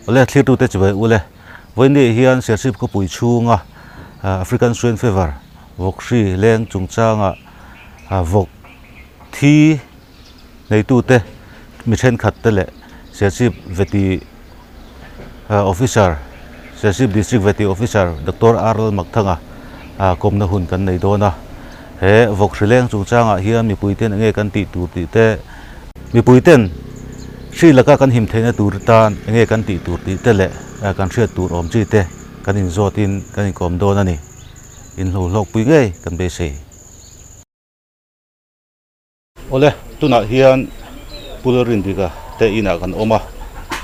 Awle thlirtute chibai ule vawiin hian Serchhip khawpui chhunga African Swine Fever vawk hri leng chungchanga vawk thi neitute mi thenkhat te leh Serchhip veti Officer Serchhip District Veti Officer Doctor R Lalmakthanga kawmna hun kan nei dawn a. He vawk hri leng chungchangah hian mipui ten enge kan tih tur tih te, mipui ten hri laka kan him theihna tur tan enge kan tih tur tih te leh kan hriat tur awm chi te kan inzawtin kan inkawm dawn a ni. Inhluhlawkpui ngei kan beisei. Awle, tunah hian Pu Lalrindika te inah kan awm a,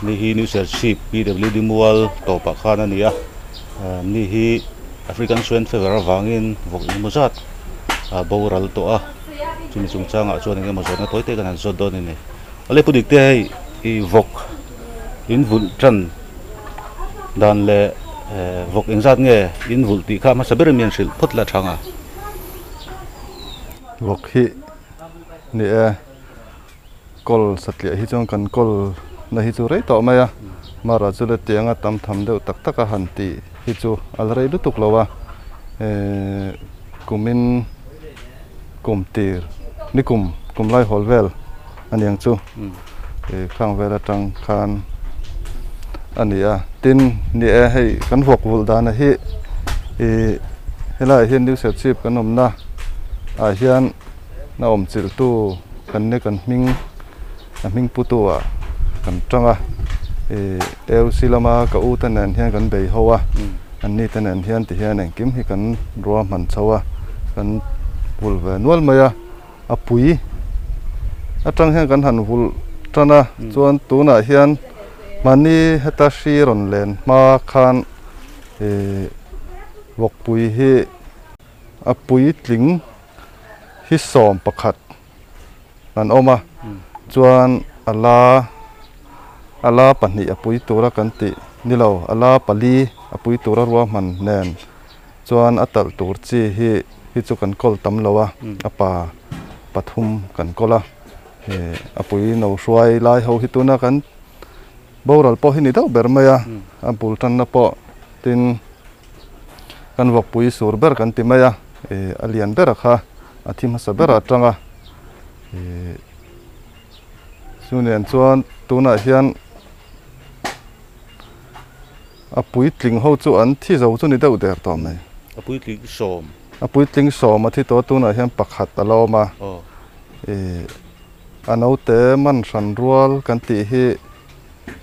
ni hi New Serchhip PWD mual tawpah khan a ni a, ni hi African Swine Fever avangin vawk engemaw zat a boral tawh a, chumi chungchangah chuan engemaw zawhna tawi te kan han zawt dawn a ni. Awle Pu Dikte hei i vawk in vulh tan dan leh vawk engzat nge in vulh tih kha hmasa ber in hrilh phawt la thang a. Vawk hi ni e, kawl satliah hi chuan kan kawl na hi chu rei tawh mai a, mara chu le tianga tam tham deuh tak tak a han tih hi chu a la rei lutuk lo a, ehh kumin kum tir ni kum kum lai hawl vel a niang chu ih khang vel atang khan a ni a, tin ni e hei kan vawk vulh dana hi ih helaiah hian new serchhip kan awmna ah hian a awm chilh tu kan nia kan hming a hming pu tu ah kan tang a ih AOC lama ka u te nen hian kan bei ho a an ni te nen hian ti hian engkim hi kan ruahman chho a kan vulh ve nual mai a. A pui atang hian kan han vulh tan a chuan tunah hian mahni heta hri rawn len hma khan ihh vawkpui hi a puitling hi 11 an awm a chuan a la a la pahnih a pui tura kan tih ni lo a la pali a pui tura ruahman nen. Chuan a talh tur chi hi hi chu kan kawl tam lo a, a pa pathum kan kawl a, he a pui no hruai lai ho hi tuna kan boral pawh hi ni deuh ber mai a, a bul tanna pawh tin kan vawkpui sur ber kan ti mai a, ih a lian ber a kha a thi hmasa ber atang a, ih chu nen chuan tunah hian. A puitling ho chu an thi zo chu ni deuh der tawh mai. A puitling 10. A puitling 10 a thi tawh a tunah hian pakhat a la awm a. Ih a naute man hran rual kan tih hi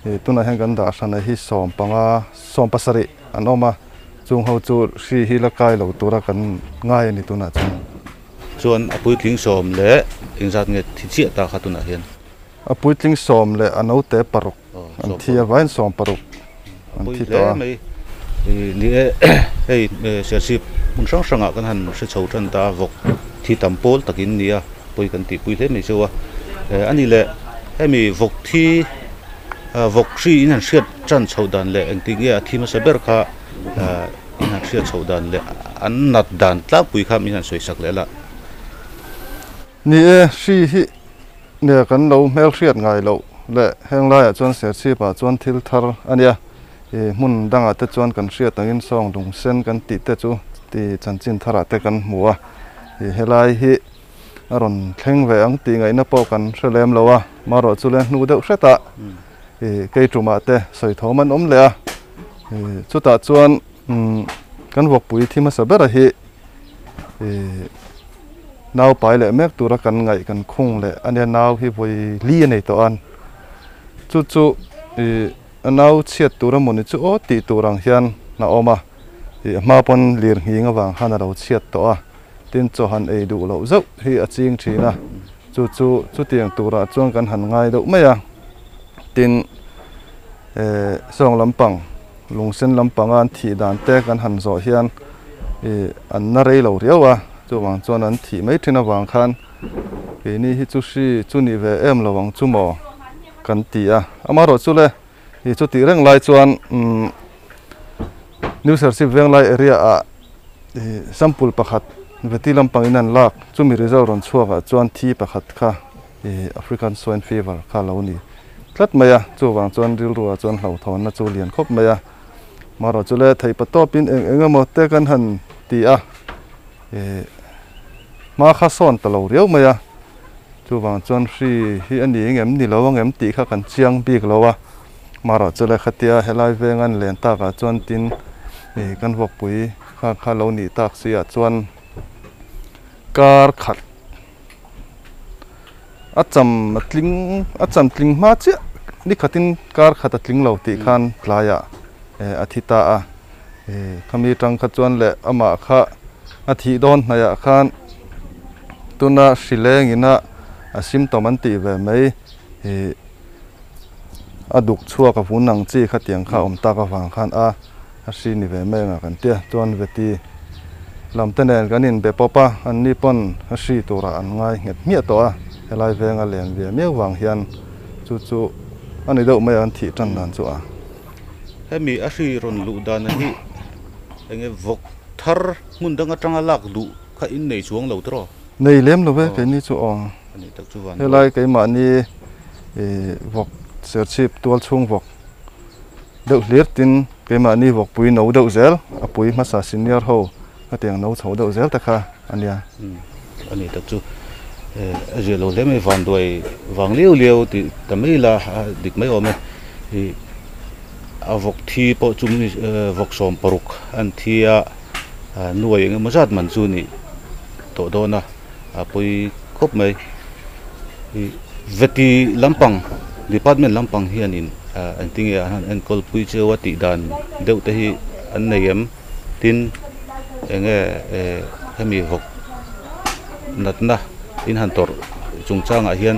ih tunah hian kan dah hran a hi 15 17 an awm a chung ho chu hri hi la kai lo tura kan ngai a ni tunah chuan. Chuan a puitling 10 leh engzat nge thi chiah ta kha tunah hian? A puitling 10 leh a naute paruk. An thi a vain 16 an thi tawh a. Ni e, hei Serchhip hmun hrang hrangah kan han hre chho tan ta a, vawk thi tam pawl takin nia pawi kan tihpui hle mai cheu a. A nih leh hemi vawk thi vawk hri in han hriat tan chhoh dan leh engtik nge a thi hmasa ber kha in han hriat chhoh dan leh an nat dan tlangpui kha min han sawi sak leh la. Ni e, hri hi Nia kan lo hmelhriat ngai loh leh heng laiah chuan Serchhip ah chuan thil thar a nia. Ih hmun dangah te chuan kan hriat angin sawng lung sen kan tih te chu ti chanchin tharah te kan hmu a. Ih helai hi a rawn thleng ve ang tih ngaihna pawh kan hre lem lo a, marawh chu le hnu deuh hretah ih kei tumah te sawi thawm an awm leh a. Ih chutah chuan umm kan vawkpui thi hmasa bera hi ih Nau pai leh mek tura kan ngaih kan khung leh a nia nau hi vawi li a nei tawh a chu chu ih a nau chhiat tur a mawni chu aw tih tur ang hian a awm a ih a hma pawn lir nghing avang khan a lo chhiat tawh a tin chaw han ei duh loh zauh hi a ching thin a chu chu chutiang turah chuan kan han ngai deuh mai a tin eh sawng lampang lungsen lampanga an thih dan te kan han zawh hian ih an na rei lo riau a chuvang chuan an thih mai thin avang khan keini hi chu hri chu ni ve em lo ang chu maw kan ti a amaherawh chu le ih chutih reng lai chuan umm New Serchhip Venglai area ah ih sample pakhat veti lampang in an lak chumi result rawn chhuak ah chuan thi pakhat kha ih African Swine Fever kha lo ni. tlat mai a, chuvang chuan rilruah chuan hlauhthawnna chu lian khawp mai a. Marawh chu le theih patawpin eng eng emaw te kan han ti a, ih hma kha sawn ta lo riau mai a, chuvang chuan hri hi a ni engem ni lo angem tih kha kan chiang bik lo a. Marawh chu le khatia helai veng an len takah chuan tin ih kan vawkpui kha kha lo nih tak si ah chuan kar khat A cham a tling a cham tling hma chiah ni khatin kar khat a tling lo tih khan tlaiah a thi ta a, khami tang kha chuan leh amah kha a thih dawn hnaihah khan tuna hri leng ina a symptom an tih ve mai ih a duk chhuak a vun ang chi khatiang kha a awm tak avang khan a. A hri ni ve mai anga kan tia chuan veti lam te nen kan inbe pawp a, an ni pawn a hri turah an ngai nghet hmiah tawh a, helai venga len ve miau vang hian chu chu a ni deuh mai a an thih tan dan chu a. Hemi a hri rawn luh dan hi enge vawk thar hmun dang atanga lak duh kha in nei chuang lo tiraw? Nei lem lo ve keini chu aw. Helai keimahni vawk serchhip tualchhung vawk. Deuh hlir tin keimahni vawkpui no deuh zel a pui hmasa senior ho hetiang no chho deuh zel te kha a nia. A ni tak chu a ziah lo hle mai vanduai vang liau liau tih ta mai la a dik mai awm e ih a vawk thi pawh chu vawk 60 an thi a nuai eng emaw zat man chu nih tawh dawn a a pawi khawp mai ih veti lampang department lampang hianin engtin nge an han enkawl pui cheu a tih dan deuh te hi an nei em tin eng nge hemi vawk natna in han tawrh chungchangah hian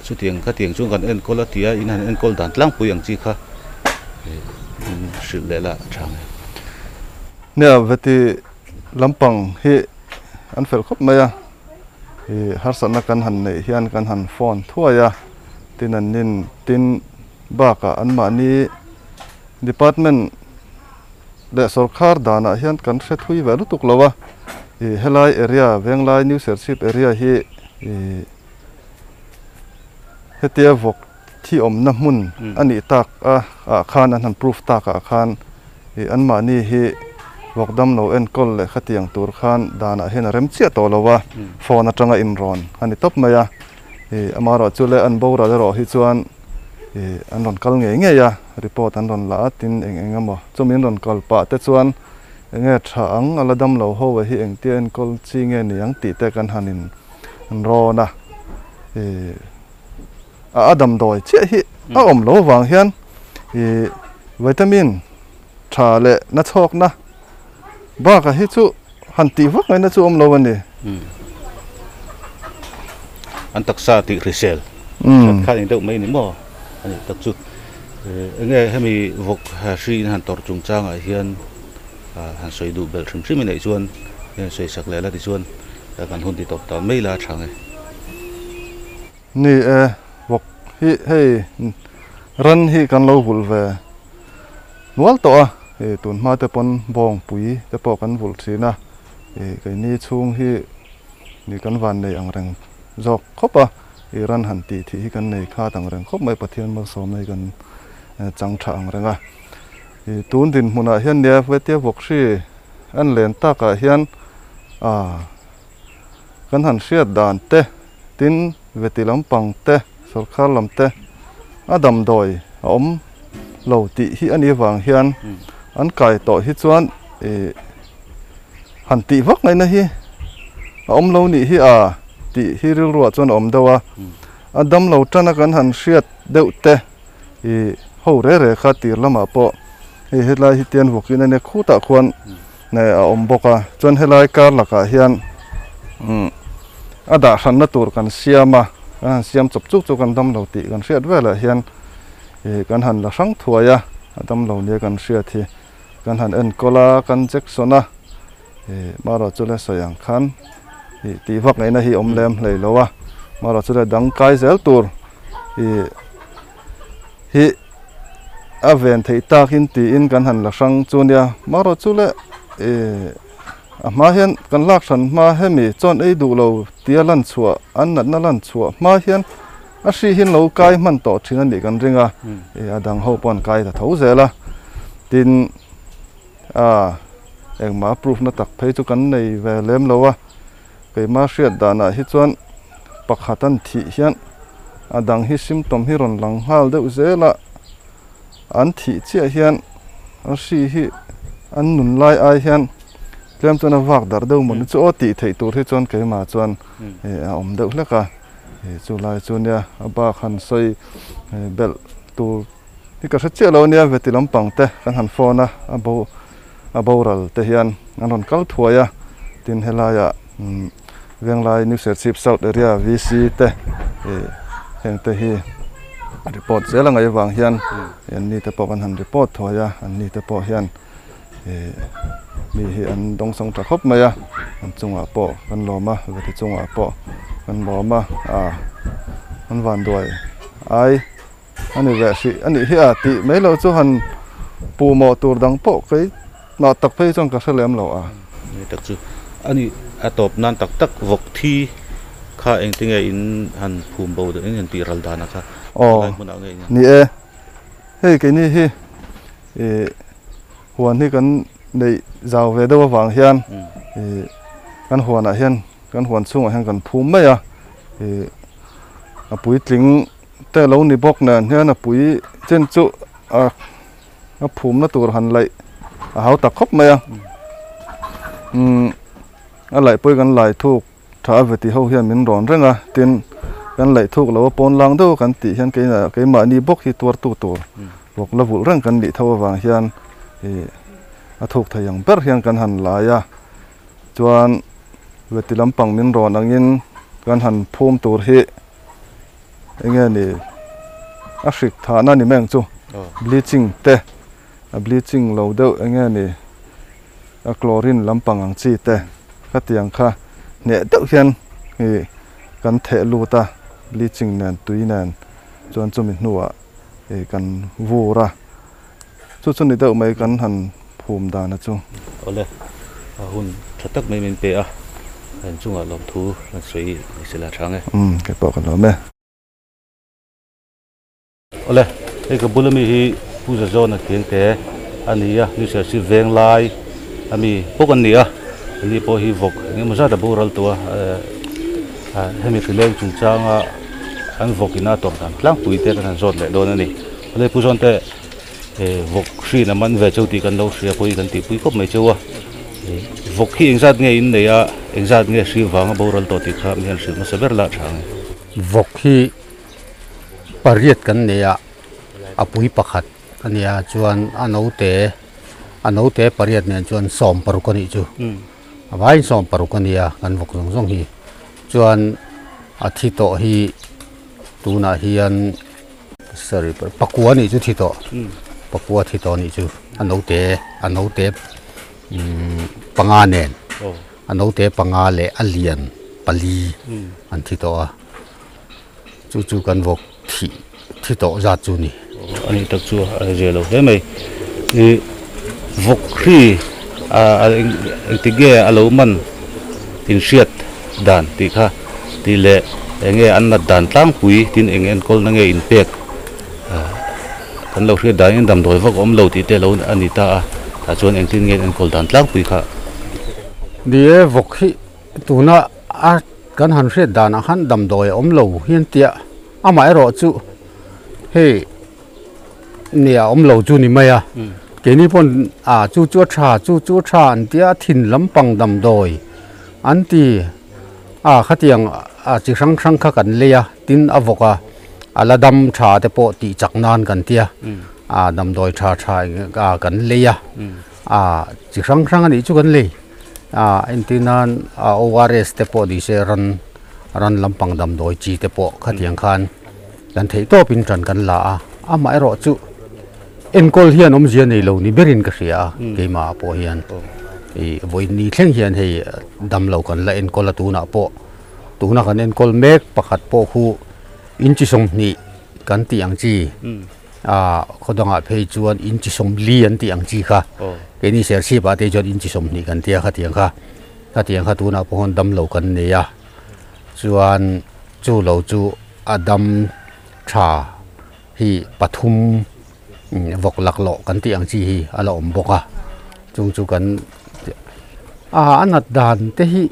chutiang khatiang chuan kan enkawl a ti a in han enkawl dan tlangpui ang chi kha in hrilh leh la tha ang e. Nia veti lampang hi an fel khawp mai a, ih harsatna kan han neih hian kan han phone thuai a, tin an nin tin bakah anmahni department leh sorkar danah hian kan hre thui ve lutuk lo a, ih helai area Venglai New Serchhip area hi ih hetia vawk thi awmna hmun a nih tak a ah khan an han proof tak ah khan ih anmahni hi vawk dam lo enkawl leh khatiang tur khan danah hian a rem chiah tawh lo a, phone atanga inrawn a ni tawp mai a, ih amaherawh chu le an boral erawh hi chuan ih an rawn kal ngei ngei a, report an rawn la a tin eng eng emaw chumi an rawn kal pah te chuan eng nge tha ang a la dam lo ho hi engtia enkawl chi nge ni ang tih te kan han in rawn a ih. A damdawi chiah hi a awm lo vang hian ih vitamin tha leh na chhawkna bakah hi chu han tih vak ngaihna chu awm lo a ni. An taksa tih hrisel that khan eng deuh mai ni maw a nih tak chu. Enge hemi vawk hri in han tawrh chungchangah hian han sawi duh belh hrim hrim i neih chuan sawi sak leh la tichuan kan hun ti tawp ta mai la tha nge. Ni e, vawk hi hei ran hi kan lo vulh ve nual tawh a, ih tun hma te pawn bawngpui te pawh kan vulh thin a, ih keini chhung hi nih kan van nei ang reng zawk khawp a, ih ran han tih thih hi kan nei khat ang reng khawp mai, Pathian malsawmna hi kan chang tha ang reng a, ih tun dinhmunah hian nia hetia vawk hri an len takah hian ah kan han hriat dan te. Tin, veti lampang te, sorkar lam te a damdawi a awm lo tih hi a nih avang hian an kai tawh hi chuan ih han tih vak ngaihna hi a awm lo nih hi a tih hi rilruah chuan a awm deuh a. A damlo tana kan han hriat deuh te ih ho re re kha tir lamah pawh hei helai hi tian vawkin a nia khutah khuan a awm bawk a chuan helai kar lakah hian a dah hranna tur kan siam a kan han siam chawp chuk chu kan damlo tih kan hriat velah hian ih kan han la hrang thuai a a damlo nia kan hriat hi kan han enkawl a kan jection a ih marawh chu le sawi ang khan ih tih vak ngaihna hi awm lem hlei lo a marawh chu le dang kai zel tur ih hi a ven theih takin tiin kan han la hrang chu nia marawh chu le ih a hma hian kan lak hran hma hemi chuan ei duh lo tia lan chhuah an natna lan chhuah hma hian. A hri hi an lo kai hman tawh thin a nih kan ring a, a dang ho pawh an kai ta tho zel a. Tin, a engmah proof na tak phei chu kan nei ve lem lo a, keimah hriat danah hi chuan pakhat an thih hian a dang hi symptom hi rawn lang nghal deuh zel a, an thih chiah hian a hri hi an nun lai ai hian tlem chuan a vak darh deuh mawni chu aw tih theih tur hi chuan keimah chuan a awm deuh hlek a, chu lai chu nia a bak han sawi belh tur hi ka hre chiah lo ania veti lampang te kan han phone a a bo a boral te hian an rawn kal thuai a tin helaiah Venglai New Serchhip South Area VC te ih heng te hi report zel a ngaih avang hian an ni te pawh kan han report thuai a an ni te pawh hian ih mi hi an dawngsawng tha khawp mai a an chungah pawh kan lawm a veti chungah pawh kan lawm a ah an vanduai ai. A ni ve hrih a nih hi a tih mai lo chu han puh mawh tur dang pawh kei mah tak phei chuan ka hre lem lo a. Ni tak chu a ni a tawp nan tak tak vawk thi kha engtinge in han phum bo in han tih ral dan a kha Aw hmunah nge in ni e hei keini hi ih huan hi kan neih zau ve deuh avang hian ih kan huanah hian kan huan chhungah hian kan phum mai a ih a puitling te lo ni bawk nen hian a pui chen chu a a phumna tur han laih a hau tak khawp mai a umm a laih pawh hi kan lai thuk tha a veti ho hian min rawn reng a tin kan laih thuk lo a pawn lang deuh a kan tih hian keimah keimahni bawk hi tuartu tur vawk la vulh reng kan nih tho avang hian ih a thuk thei ang ber hian kan han lai a chuan veti lampang min rawn angin kan han phum tur hi. Enge ni a hrik thahna ni mai ang chu bleaching te a bleaching lo deuh enge ni a chlorine lampang ang chi te khatiang kha hneh deuh hian ih kan theh lut a bleaching nen tui nen chuan chumi hnuah ih kan vur a chu chu ni deuh mai kan han phum dan a chu. Awle a hun tha tak mai min pe a, kan chungah lawmthu kan sawi ni se la chang e. Umm kei pawh ka lawm e. Awle hei ka bula mi hi Pu Zazawna thiang te a ni a, New Serchhip veng lai a mi bawk an ni a, ani pawh hi vawk eng emaw zat a boral tawh a, hemi hrileng chungchanga an vawk ina tawrh dan tlangpui te kan han zawt leh dawn a ni. Awle Pu Zawnte. Vawk hrin a man ve cheu tih kan lo hria pawh hi kan tihpui khawp mai cheu a, vawk hi engzat nge in nei a, engzat nge hri vanga boral tawh tih kha mi hian hrilh hmasa ber lah tha ang e. Vawk hi pariat kan nei a, a pui pakhat a nia chuan a naute a naute pariat nen chuan 16 a nih chu, a vaiin 16 a nia kan vawk zawng zawng hi chuan a thi tawh hi tunah hian. Sorry pakua nih chu thi tawh pakua thi tawh nih chu a naute a naute umm panga nen a naute panga leh a lian pali an thi tawh a chu chu kan vawk thih thi tawh zat chu a ni. A nih tak chu a zia lo hle mai ih vawk hri a engtik nge a lo man inhriat dan tih kha tih leh eng nge an nat dan tlangpui tin eng enkawl na nge inpek kan lo hriat dan in damdawi vak a awm lo tih te lo a ni ta a tah chuan engtin nge enkawl dan tlangpui kha. Ni e vawk hi tuna a kan han hriat danah khan damdawi a awm lo hian tia amaherawh chu hei nia awm lo chu ni mai a keini pawn a chu chu a tha chu chu a tha an tia thin lampang damdawi an ti a khatiang a chi hrang hrang kha kan lei a tin a vawk a a la dam tha te pawh tih chak nan kan tia a damdawi tha tha a kan lei a a chi hrang hrang a nih chu kan lei a entir nan a ORS te pawh ni se ran ran lampang damdawi chi te pawh khatiang khan. Kan theih tawpin ṭan kan la a, amaherawh chu enkawl hian awmzia nei lo ni berin ka hria a, keimahah pawh hian ih vawiin ni thleng hian hei damlo kan la enkawl a tunah pawh tuna kan enkawl mek pakhat pawh khu inchi 20 kan tih ang chi ah khaw dangah phei chuan inchi 40 an tih ang chi kha keini Serchhip ah te chuan inchi 20 kan tia khatiang kha khatiang kha tunah pawh damlo kan nei a chuan chu lo chu. a dam tha hi pathum vawk laklawh kan tih ang chi hi a la awm bawk a chung chu kan a a nat dan te hi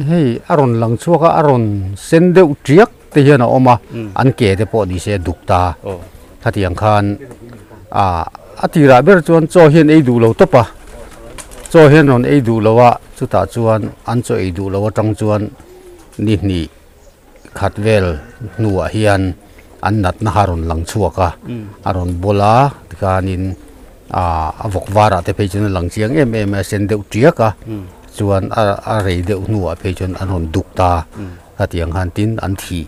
hei a rawn lang chhuak a a rawn sen deuh tiak te hian a awm a an ke te pawh ni se a duk ta khatiang khan ah a tirah ber chuan chaw hian ei duh lo tawp a chaw hian rawn ei duh lo a chutah chuan an chaw ei duh lo atang chuan ni hnih khat vel hnuah hian an natna kha a rawn lang chhuak a a rawn bawl a tikhanin ah a vawk varah te phei chuan a lang chiang em em a sen deuh tiak a chuan a a rei deuh hnuah phei chuan an rawn duk ta khatiang khan tin an thih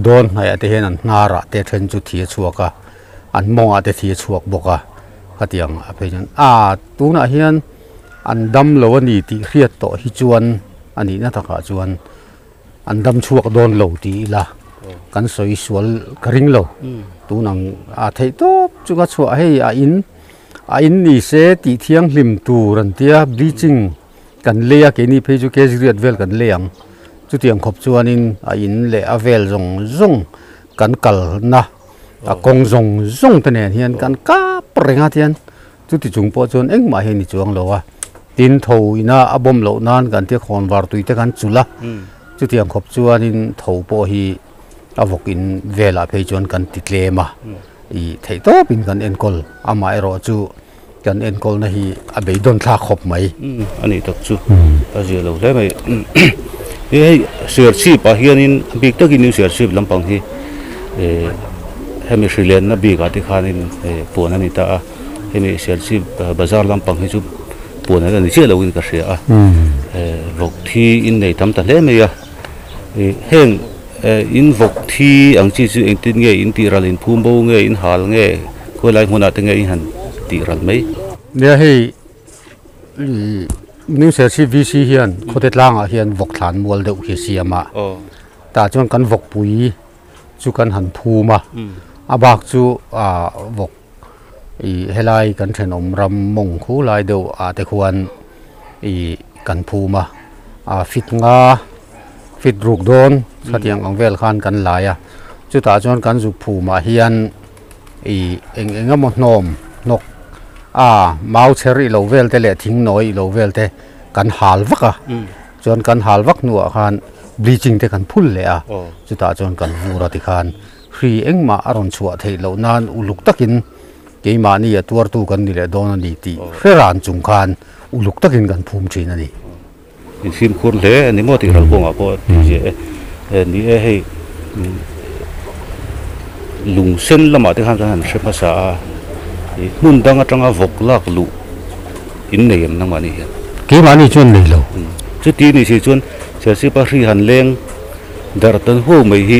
dawn hnaihah te hian an hnarah te then chu thi a chhuak a an mawngah te thi a chhuak bawk a khatiang ah phei chuan ah tunah hian an dam lo a ni tih hriat tawh hi chuan a nihna takah chuan an dam chhuak dawn lo tih ila kan sawi sual ka ring lo tunang a theih tawp chu ka chhuah hei a in a in ni se tih thianghlim tur an tia bleaching kan lei a keini phei chu kg riat vel kan lei ang chutiang khawp chuanin a in leh a vel zawng zawng kan kalna a kawng zawng zawng te nen hian kan kap reng a tian Chuti chung pawh chuan engmah hi a ni chuang lo a, tin tho ina a bawm loh nan kan tia khawn var tui te kan chulh a, chutiang khawp chuanin tho pawh hi a vawk in velah phei chuan kan ti tlem a, ih theih tawpin kan enkawl amaherawh chu kan enkawlna hi a beidawn thlak khawp mai. A nih tak chu a zia lo hle mai. Hei Serchhip ah hianin a bik takin New Serchhip lampang hi hemi hrilenna bikah te khanin puan a ni ta a. Hemi Serchhip bazar lampang hi chu puan an la ni chiah loin ka hria a, vawk thi in nei tam ta hle mai a, heng in vawk thi ang chi chu engtin nge in tih ral in phum bo nge in hal nge khawi lai hmunah te nge in han tih ral mai. Nia hei New Serchhip VC hian khawte tlangah hian vawk thlan mual deuh hi a siam a, tah chuan kan vawkpui chu kan han phum a, a bak chu vawk ih helai kan thenawm ram mawng khu lai deuh ah te khuan ih kan phum a ah fit nga fit ruk dawn khatiang ang vel khan kan lai a chutah chuan kan zuk phum ah hian ih eng eng emaw hnawm hnawk a mau chher ilo vel te leh thing nawi ilo vel te kan hal vak a chuan kan hal vak hnuah khan bleaching te kan phul leh a chutah chuan kan vur a tikhan. Hri engmah a rawn chhuah theih loh nan uluk takin keimahni a tuartu kan ni leh dawn a ni tih hre ran chung khan uluk takin kan phum thin a ni. Infimkhur hle a ni maw tih ral kawngah pawh tih ziah e. Ni e hei lung sen lamah te khan kan han hre hmasa a, hmun dang atanga vawk lak luh in nei em nangmahni hian? Keimahni chuan nei lo. Chuti ni si chuan Serchhipa hri han leng Darh tan huau mai hi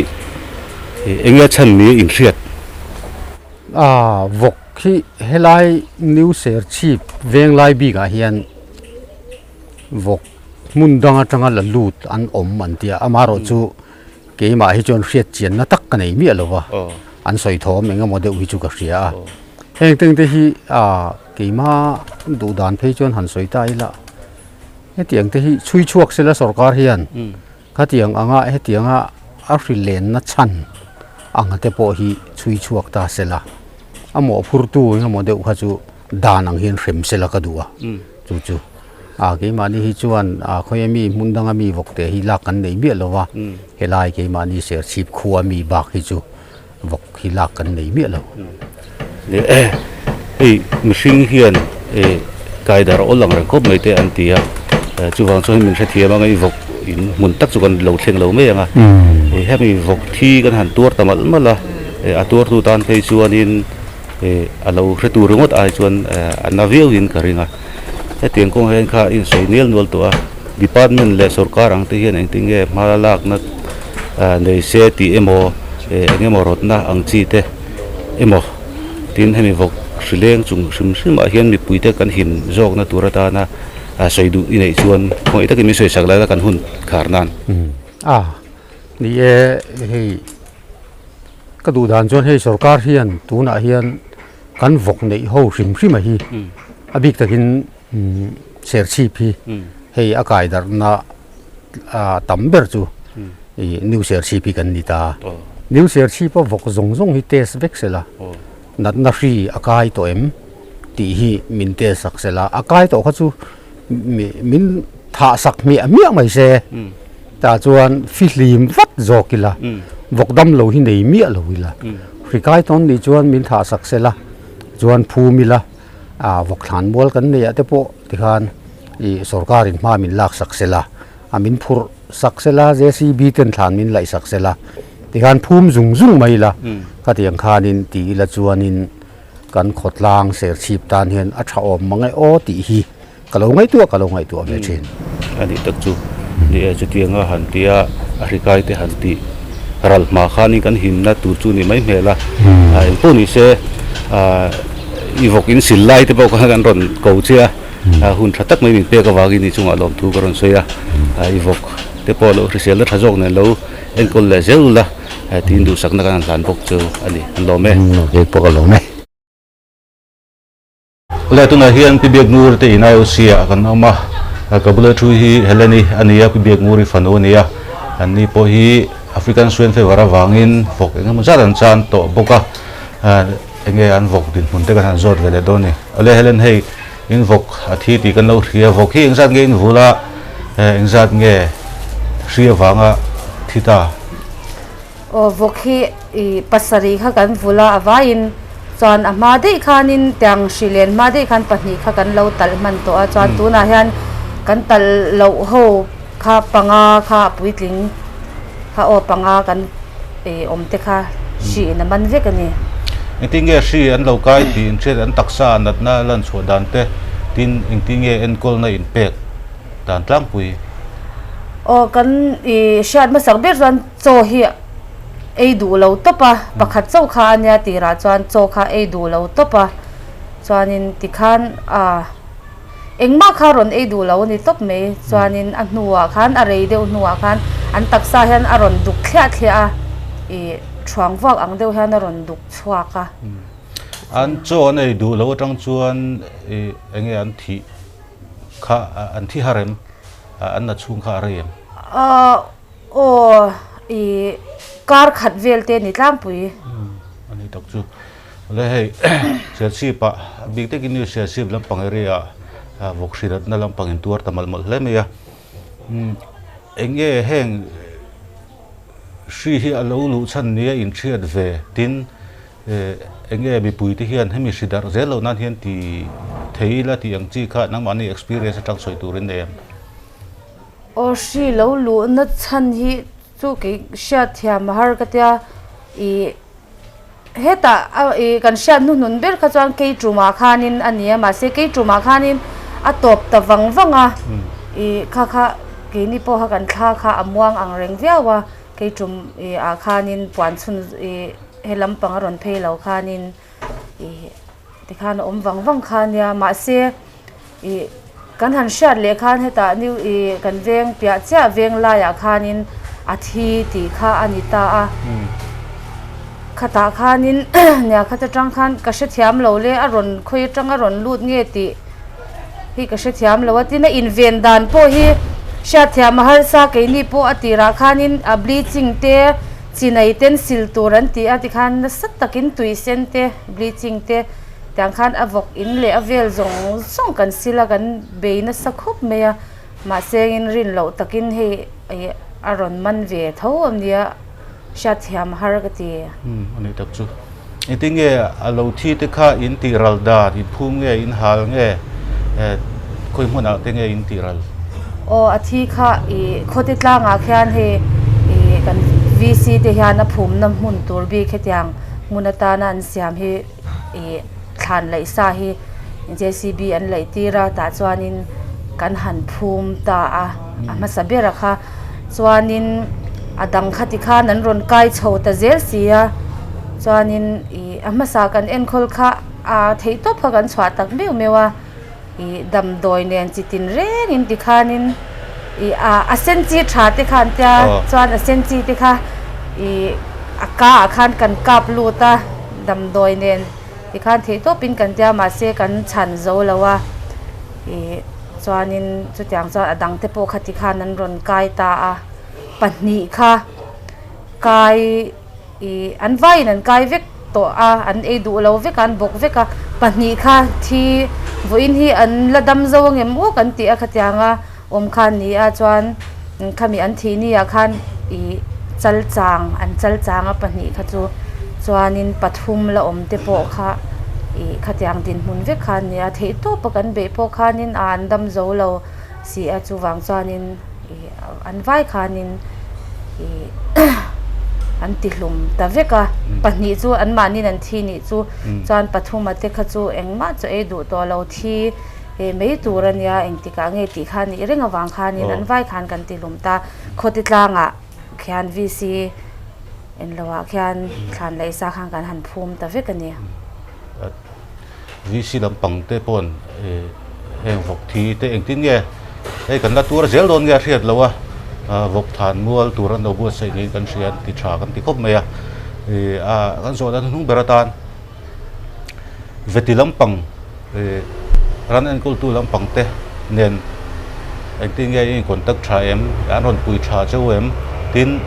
eng nge chhan ni in hriat? A vawk hi helai New Serchhip Venglai bikah hian vawk hmun dang atanga la lut an awm an ti a, amaherawh chu keimah hi chuan hriat chianna tak ka nei miah lo va, an sawi thawm eng emaw deuh hi chu ka hria a. Heng teng te hi keimah duh dan phei chuan han sawi ta ila hetiang te hi chhui chhuak sela sorkar hian. Khatiang anga hetianga a hrilenna chhan anga te pawh hi chhui chhuak ta sela, a mawhphurtu engemaw deuh kha chu dan ang hian hrem sela ka duh a, chu chu a keimahni hi chuan a khawi ami hmun danga mi vawk te hi lak kan nei miah lo va, helai keimahni Serchhip khua mi bak hi chu vawk hi lak kan nei miah lo. Hei mihring hian kaidar awl ang reng khawp mai te an ti a, chuvang chuan min hrethiam anga i vawk in hmun tak chu kan lo thleng lo mai ang a, hemi vawk thi kan han tuar ta malh malh a, a tuartu tan phei chuanin a lo hretu ringawt ai chuan a na viauin ka ring a, hetiang kawng hian kha a insawi nel nual tawh a, department leh sorkar ang te hian engtin nge hma lakna nei se tih emaw eng emaw rawtna ang chi te. Emaw tin hemi vawk hrileng chung hrim hrim ah hian mipui te kan him zawkna tur atana sawi duh i neih chuan khawngaih takin min sawi sak lai la kan hun khar nan. A ni e hei ka duh dan chuan hei sorkar hian tunah hian kan vawk neih ho hrim hrim a hi a bik takin serchhip hi hei a kai darhna tam ber chu. I New Serchhip hi kan ni ta. New Serchhip a vawk zawng zawng hi test vek sela, natna hri a kai tawh em tih hi min test sak sela, a kai tawh kha chu min thah sak hmiah hmiah mai se, tah chuan fihlim vat zawk ila, vawk dam lo hi nei miah lo ila, hri kai tawn nih chuan min thah sak sela, chuan phum ila, vawk thlan mual kan neih ah te pawh tikhan ih sorkar in hma min lak sak sela, a min phurh sak sela, JCB ten thlan min laih sak sela, tikhan phum zung zung mai ila, khatiang khanin ti ila chuanin kan khawtlang serchhip tan hian a tha awm mang e aw tih hi ka lo ngaihtuah ka lo ngaihtuah ve thin. A nih tak chu ni e, chutianga han tia a hrikai te han tih ral hma khanin kan himna tur chu ni mai hmel a, engpawh ni se i vawk in sil lai te pawh kha kan rawn ko che a. Hun tha tak mai min pek avangin i chungah lawmthu ka rawn sawi a, i vawk te pawh lo hriselna tha zawk nen lo enkawl leh zel ula tiin duhsakna kan han hlan bawk chu a ni, an lawm e. Kei pawh ka lawm e. Awle tunah hian Pi Biakngur te in IOC ah kan awm a, ka bula thu hi Helen-i a ni a, Pi Biaknguri fanu a ni a, an ni pawh hi African Swine Fever avangin vawk engemaw zat an chan tawh bawk a, enge an vawk dinhmun te kan han zawt ve leh dawn a ni. Awle Helen hei. In vawk a thi tih kan lo hria, vawk hi engzat nge in vul a, engzat nge hri avanga thi ta? Aw vawk hi i pasarih kha kan vul a, a vaiin chuan a hma daih khanin tiang hri len hma daih khan pahnih kha kan lo talh hman tawh a, chuan tunah hian kan talh loh ho kha panga kha a puitling kha aw panga kan i awm te kha hri in a man vek a ni. Engtin nge hri an lo kai tih inhriat an taksa natna lan chhuah dan te tin engtin nge enkawlna inpek dan tlangpui? Aw kan i hriat hmasak ber chuan chaw hi ei duh lo tawp a, pakhat chauh kha a nia tirah chuan chaw kha ei duh lo tawp a, chuanin tikhan a. Engmah kha rawn ei duh lo a ni tawp mai. Chuanin a hnuah khan, a rei deuh hnuah khan an taksa hian a rawn duk thliah thliah a, ih thuang vuak ang deuh hian a rawn duk chhuak a. An chaw an ei duh lo atang chuan ih eng nge an thih kha an thi har em? An na chhung kha a rei em? Aw ih kar khat vel te ni tlangpui. A ni tak chu. Le hei Serchhip ah a bik takin new Serchhip lampang area ah vawk hriatna lampang in tuar ta malh malh hle mai a. Eng nge heng hri hi a lo luh chhan nia inhriat ve tin eng nge mipui te hian hemi hri darh zel loh nan hian ti thei ila tih ang chi kha nangmahni experience atang sawi turin nei em? Aw hri lo luhna chhan hi chu kei hriatthiam a har ka tia ih Hetah a ih kan hriat hnuhnun ber kha chuan Keiṭumah khanin a ni a, mahse Keiṭumah khanin a tawp ta vang vang a, ih kha kha keini pawha kan thla kha a muang ang reng viau a, Keiṭum ih ah khanin puan chhun ih he lampang a rawn phei lo khanin ih tikhan a awm vang vang kha a nia, mahse ih kan han hriat leh khan hetah new ih kan veng piah chiah veng laiah khanin a thi tih kha a ni ta a khatah khanin nia khat atang khan ka hrethiam lo le a rawn khawi atang a rawn lut nge tih hi ka hrethiam lo a tin a inven dan pawh hi hriatthiam a harsa keini pawh a tirah khanin a bleaching te chinai ten sil tur an ti a tikhan nasa takin tui sen te bleaching te. Tiang khan a vawk in leh a vel zawng zawng kan sil a, kan bei nasa khawp mai a, mahse in rin loh takin hei ih a rawn man ve tho a nia, hriatthiam har ka ti. Umm a nih tak chu. Engtin nge a lo thi te kha in tih ral dan, in phum nge, in hal nge, khawi hmunah te nge in tih ral? Aw a thi kha ih khawte tlangah khian hei ih kan VC te hian a phumna hmun tur bik hetiang hmun atana an siam hi. Ih thlan laih sa hi JCB an laih tir a tah chuanin kan han phum ta a a hmasa ber a kha chuanin a dang kha tikhan an rawn kai chho ta zel si a chuanin ih a hmasa kan enkawl kha a theih tawp kha kan chhuah tak meuh meuh a ih damdawi nen chi tin rengin tikhanin ih a a sen chi tha te kha an tia chuan a sen chi te kha ih a ka ah khan kan kap lut a damdawi nen tikhan theih tawpin kan tia mahse kan chhan zo lo a ih chuanin chutiang chuan a dang te pawh kha tikhan an rawn kai ta a. pahnih kha kai ih an vaiin an kai vek tawh a an ei duh lo vek a an bawk vek a pahnih kha thi vawiin hi an la dam zo ang em aw kan tih a khatianga awm kha a ni a chuan khami an thih ni ah khan ih chal chang an chal chang a pahnih kha chu chuanin pathum la awm te pawh kha ih khatiang dinhmun vek kha a ni a theih tawp a kan beih pawh khanin ah an dam zo lo si a chuvang chuanin ih an vai khanin ih an ti hlum ta vek a pahnih chu an mahniin an thi nih chu chuan pathum a te kha chu engmah chu ei duh tawh lo thi He mai tur a nia, engtikah nge tih kha nih reng avang khanin an vai khan kan ti hlum ta. Khawti tlangah khian VC enloah khian thlan leh isa khan kan han phum ta vek a ni. VC lampang te pawn heng vawk thi te engtin nge hei kan la tuar zel dawn nge a hriat loh a, vawk thlan mual tur an lo buatsaih niin kan hria an ti tha kan ti khawp mai a. Kan zawhna hnuhnung ber atan. Veti lampang ran enkawltu lampang te nen engtin nge in contact tha em an rawn pui tha cheu em tin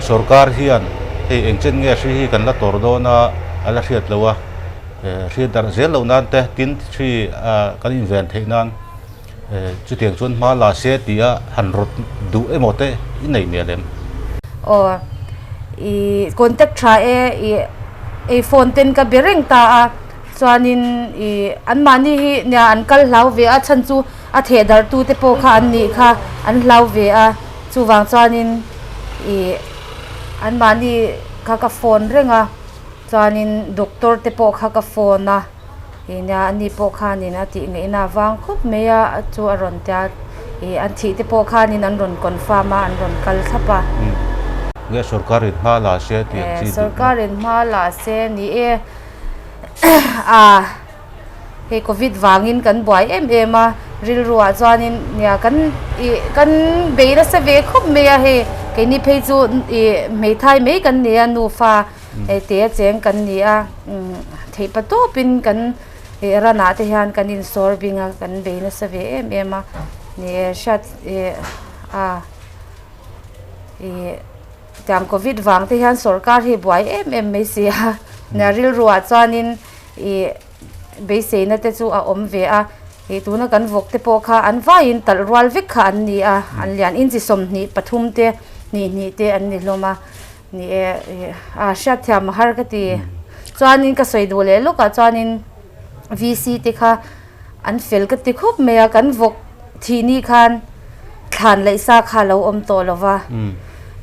sorkar hian hei eng chen nge hri hi kan la tawr dawn a a la hriat loh a hriat darh zel loh nan te tin hri kan inven theih nan chutiang chuan hma la se tia han rawt duh emaw te i nei mial em? Aw, i contact tha e, i ei phone ten ka be reng ta a, chuanin i anmahni hi nia an kal hlau ve a, chhan chu a theh darh tu te pawh kha an nih kha an hlau ve a, chuvang chuanin i anmahni kha ka phone reng a, chuanin doctor te pawh kha ka phone a. Nia ani pawh khanin a tih ngaihna avang khawp mai a chu a rawn tia ih an thih te pawh khanin an rawn confirm a an rawn kal thlap a. Nge sorkar in hma la se tih ang chi duhna. Sorkar in hma la se ni e a hei covid vangin kan buai em em a rilru ah chuanin nia kan ih kan bei nasa ve khawp mai a hei keini phei chu ih hmeithai mai kan ni a nufa. Hei te a cheng kan ni a theih pa tawpin kan ih ranah te hian kan insawr bing a kan bei nasa ve em em a ni e hriat ih a ih tiang covid vang te hian sorkar hi buai em em mai si a nia rilru ah chuanin ih beiseina te chu a awm ve a ih tuna kan vawk te pawh kha an vaiin talh rual vek kha an ni a an lian inchi 20 pathum te hnih hnih te an ni hlawm a. Ni e, a hriatthiam a har ka ti. Chuanin ka sawi duh leh lawkah chuanin VC te kha an fel ka ti khawp mai a, kan vawk thih ni khan thlan laih sa kha a lo awm tawh lo va.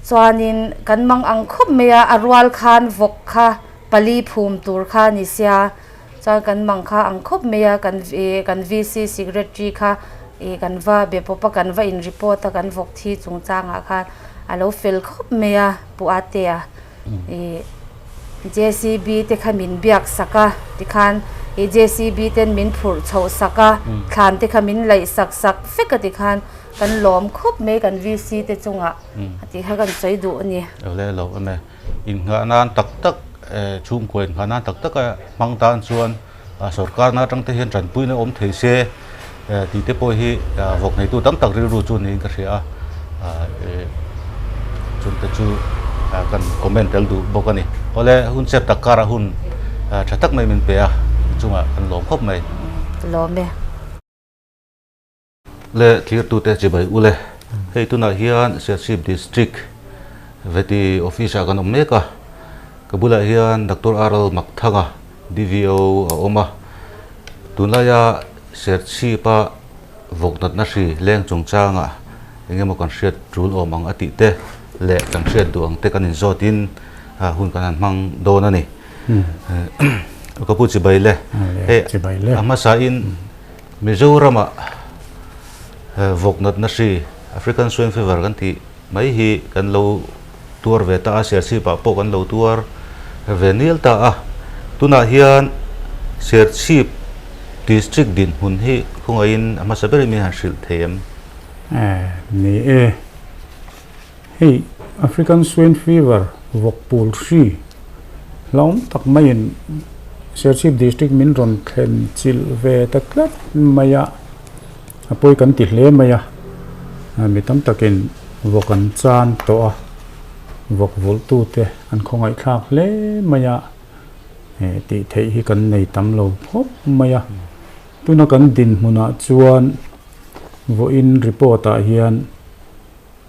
Chuanin kan mang ang khawp mai a, a rual khan vawk kha pali phum tur kha a ni sia. Chuan kan mang kha ang khawp mai a, kan kan VC secretary kha ih kan va be pawp a, kan va in report a, kan vawk thi chungchangah khan a lo fel khawp mai a Pu Atea ih JCB te kha min biak sak a tikhan ih JCB ten min phurh chhoh sak a, thlan te kha min laih sak sak vek a tikhan kan lawm khawp mai kan VC te chungah a tih kha kan sawi duh a ni. Awle lo awm e. Innghah nan tak tak chhungkua innghah nan tak taka hmang tan chuan sorkar na atang te hian tanpuina awm thei se tih te pawh hi vawk neitu tam tak rilru chu niin ka hria a chung te chu kan comment tel duh bawk a ni. Awle hun chep tak karah hun tha tak mai min pe a chungah kan lawm khawp mai. Lawm e. Le thirtute chibai ule hei tunah hian Serchhip District Vety Office ah kan awm mek a ka bulah hian Doctor R L Makthanga DVO a awm a tunlaia Serchhip a vawk natna hri leng chungchangah eng emaw kan hriat tul awm ang a tih te leh kan hriat duh ang te kan inzawtin hun kan han hmang dawn a ni ka pu chibai le hei a hmasain Mizorama vawk natna hri, African Swine Fever kan tih mai hi kan lo tuar ve ta a, Serchhip ah pawh kan lo tuar ve nial ta a. Tunah hian Serchhip District dinhmun hi khawngaihin a hmasa berin min han hrilh thei em? Ni e, hei African Swine Fever vawk pul hri hlauhawm tak maiin Serchhip District min rawn thlen chilh ve ta tlat mai a, a pawi kan ti hle mai a, mi tam takin. Vawk an chan tawh a, vawk vulhtute an khawngaihthlak hle mai a, tih theih hi kan nei tam lo khawp mai a. Tuna kan dinhmunah chuan vawiin report ah hian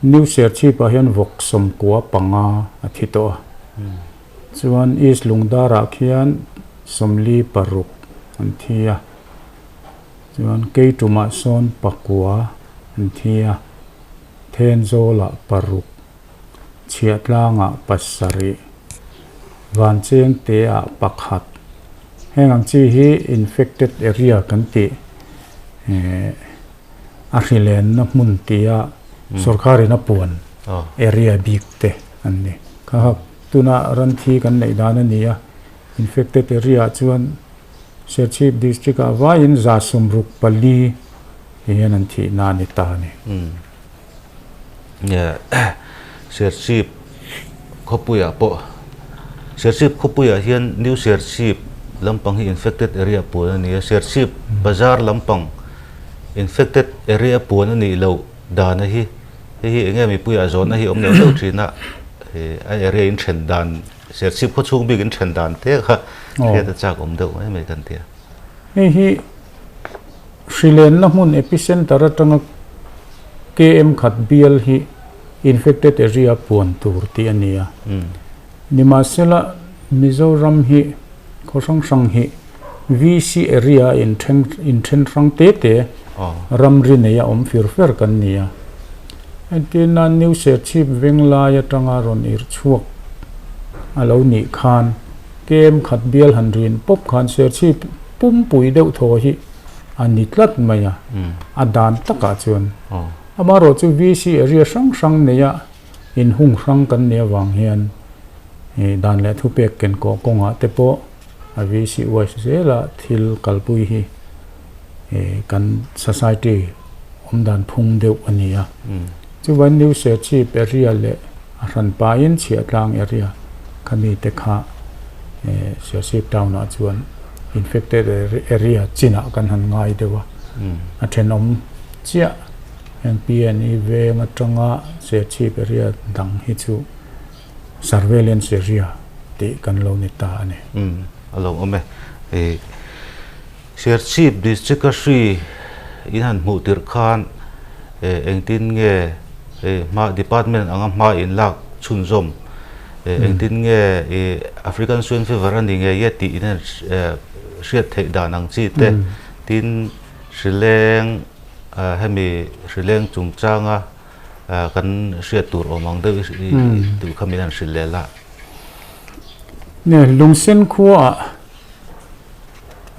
New Serchhip ah hian vawk 95 a thi tawh a, chuan East Lungdar ah khian 46 an thi a. Chuan Keitumah sawn pakua an thi a, Thenzawlah paruk, Chhiahtlangah pasarih, Vanchengteah pakhat. Heng ang chi hi infected area kan tih a hrilenna hmun tia sorkarin a puan area bik te an ni. Kha tuna ran thi kan neih dan a ni a, infected area ah chuan Serchhip District ah vaiin 64 hian an thihna a ni ta a ni. Serchhip khawpuiah pawh Serchhip khawpuiah hian New Serchhip lampang hi infected area puan a ni a, Serchhip bazar lampang infected area puan a nih loh dana hi hei hi eng nge mipuiah zawnna hi awm neuh neuh thin a, a area in then dan Serchhip khaw chhung bik in then dan te kha hriat a chak awm deuh mai mai kan tia. Hei hi hrilenna hmun epicenter atanga KM khat bial hi infected area puan tur tih a ni a. Nimahsela Mizoram hi khaw hrang hrang hi VC area in then in then hrang te te ramri nei a awm fir fer kan ni a. Entirna New Serchhip Venglai atanga rawn ir chhuak a lo nih khan kem khat bial han rin pawp khan Serchhip pumpui deuh thaw hi a ni tlat mai a, a dan takah chuan. Amaherawh chu VC area hrang hrang neia inhung hrang kan nih avang hian dan leh thupek ken kawh kawngah te pawh a VC wise zela thil kalpui hi kan society awm dan phung deuh a ni a. Chuvan New Serchhip area leh a hran pahin Chhiahtlang area khami te kha Serchhip town ah chuan infected area chinah kan han ngai deuh a, a thenawm chiah heng PNE veng atanga Serchhip area dang hi chu surveillance area tih kan lo ni ta a ni. A lo awm e. Serchhip District a hri in han hmuh tirh khan engtin nge hma department anga hma in lak chhunzawm engtin nge African Swine Fever a ni ngei e tih in han hriat theih dan ang chi te tin hrileng hemi hrileng chungchanga kan hriat tur awm ang deuh i duh kha min han hrilh leh la. Nge Lungsen khuaah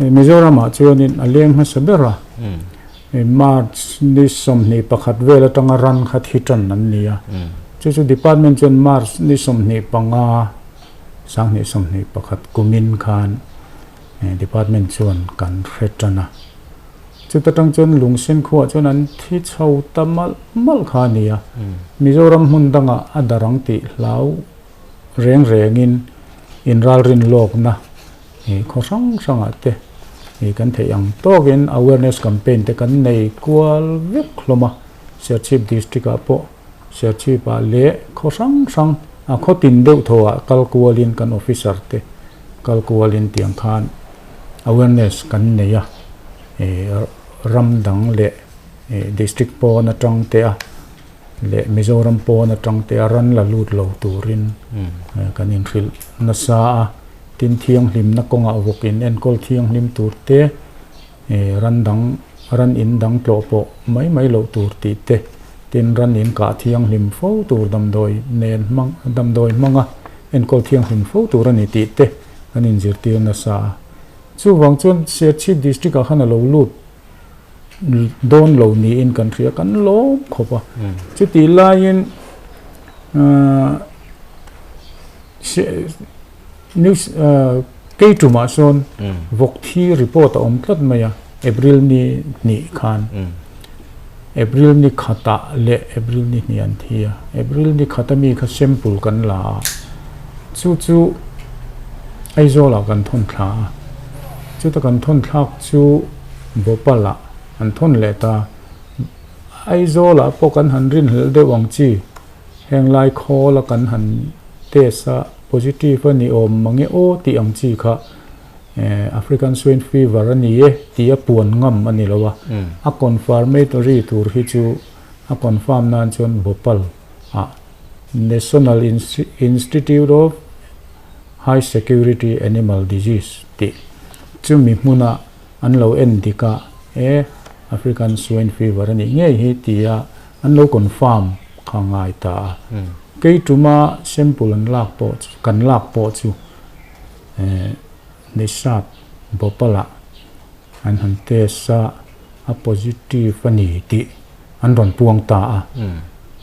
Mizoramah chuanin a leng hmasa ber a, March ni 21 vel atanga ran kha thi tan an ni a, chu chu department chuan March ni 25, 2021 kumin khan department chuan kan hre tan a. Chuta tang chuan Lungsen khuaah chuan an thi chho ta malh malh kha a ni a, Mizoram hmun dangah a darang tih hlau reng rengin inralrin lawkna khaw hrang hrangah te kan theih ang tawkin awareness campaign te kan nei kual vek hlawm a, Serchhip district ah pawh Serchhip ah leh khaw hrang hrang a khaw tin deuh thaw ah kal kualin kan officer te kal kualin tiang khan awareness kan nei a, ram dang leh district pawn atang te a. leh Mizoram pawn atang te a ran la lut lo turin kan inhrilh nasa a, tin thianghlimna kawngah vawk in enkawl thianghlim tur te, ran dang ran in dang tlawh pawh mai mai loh tur tih te, tin ran in kah thianghlim fo tur damdawi nen hmang damdawi hmanga enkawl thianghlim fo tur a ni tih te kan inzirtir nasa a. Chuvang chuan Serchhip district ah khan a lo lut dawn lo niin kan hria kan lawm khawp a chutih laiin news kei tumah sawn vawk thi report a awm tlat mai a April ni hnih khan April ni khatah leh April ni hnih an thi a April ni khat ami kha sample kan la a chu chu Aizawl ah kan thawn thla a chuta kan thawn thlak chu Bhopal ah an thawn leh ta. Aizawl ah pawh kan han rinhlelh deuh ang chi. Heng lai khawl a kan han test a positive a ni awm mange aw tih ang chi kha African Swine Fever a ni e tih a puan ngam a ni lo a. A confirmatory tur hi chu a confirm nan chuan Bhopal ah National Institute of High Security Animal Disease tih chumi hmuna an lo en dik a, e African Swine Fever a nih ngei hi tia an lo confirm kha ngai ta a. Kei tuma sample an lak pawh chu, kan lak pawh chu Nishat Bhopal-ah an han test a, a positive a ni tih an rawn puang ta a.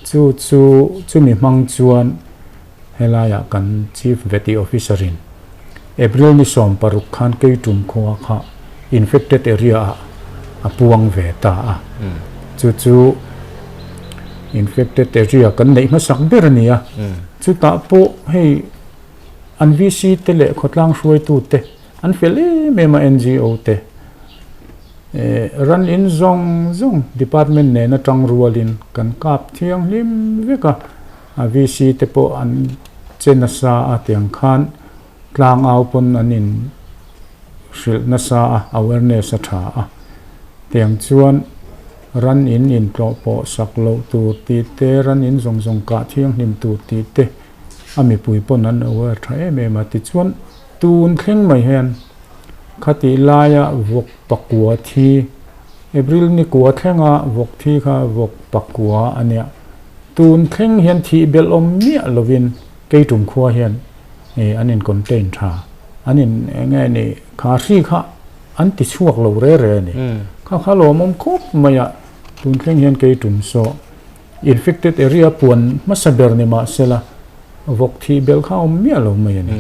Chu chu chumi hmang chuan helaiah kan Chief Vety Officer-in April ni 16 khan Keitum khua kha infected area-ah a puang ve ta a. Chu chu infected area kan neih hmasak ber a ni a. Chutah pawh hei an VC te leh khawtlang hruaitute An fel em em a NGO te ran in zawng zawng department nen atang rualin kan kap thianghlim vek a, a VC te pawh an che nasa a tiang khan tlang au pawn an in hrilh nasa a awareness a tha a tiang chuan ran in intlawh pawh sak loh tur tih te ran in zawng zawng kah thianghlim tur tih te a mipui pawn an aware tha em em a tichuan Tun thleng mai hian khatih laia vawk pakua thi, April ni kua thlenga vawk thi kha vawk pakua a nia. Tun thleng hian thih belh awm miah lovin Keitum khua hian an in contain tha, an in eng nge ni kha hri kha an ti chhuak lo re re a ni. Kha kha lawmawm khawp mai a, tun thleng hian Keitum saw Infected area puan hmasa ber ni mah sela vawk thih belh kha a awm miah lo mai a ni.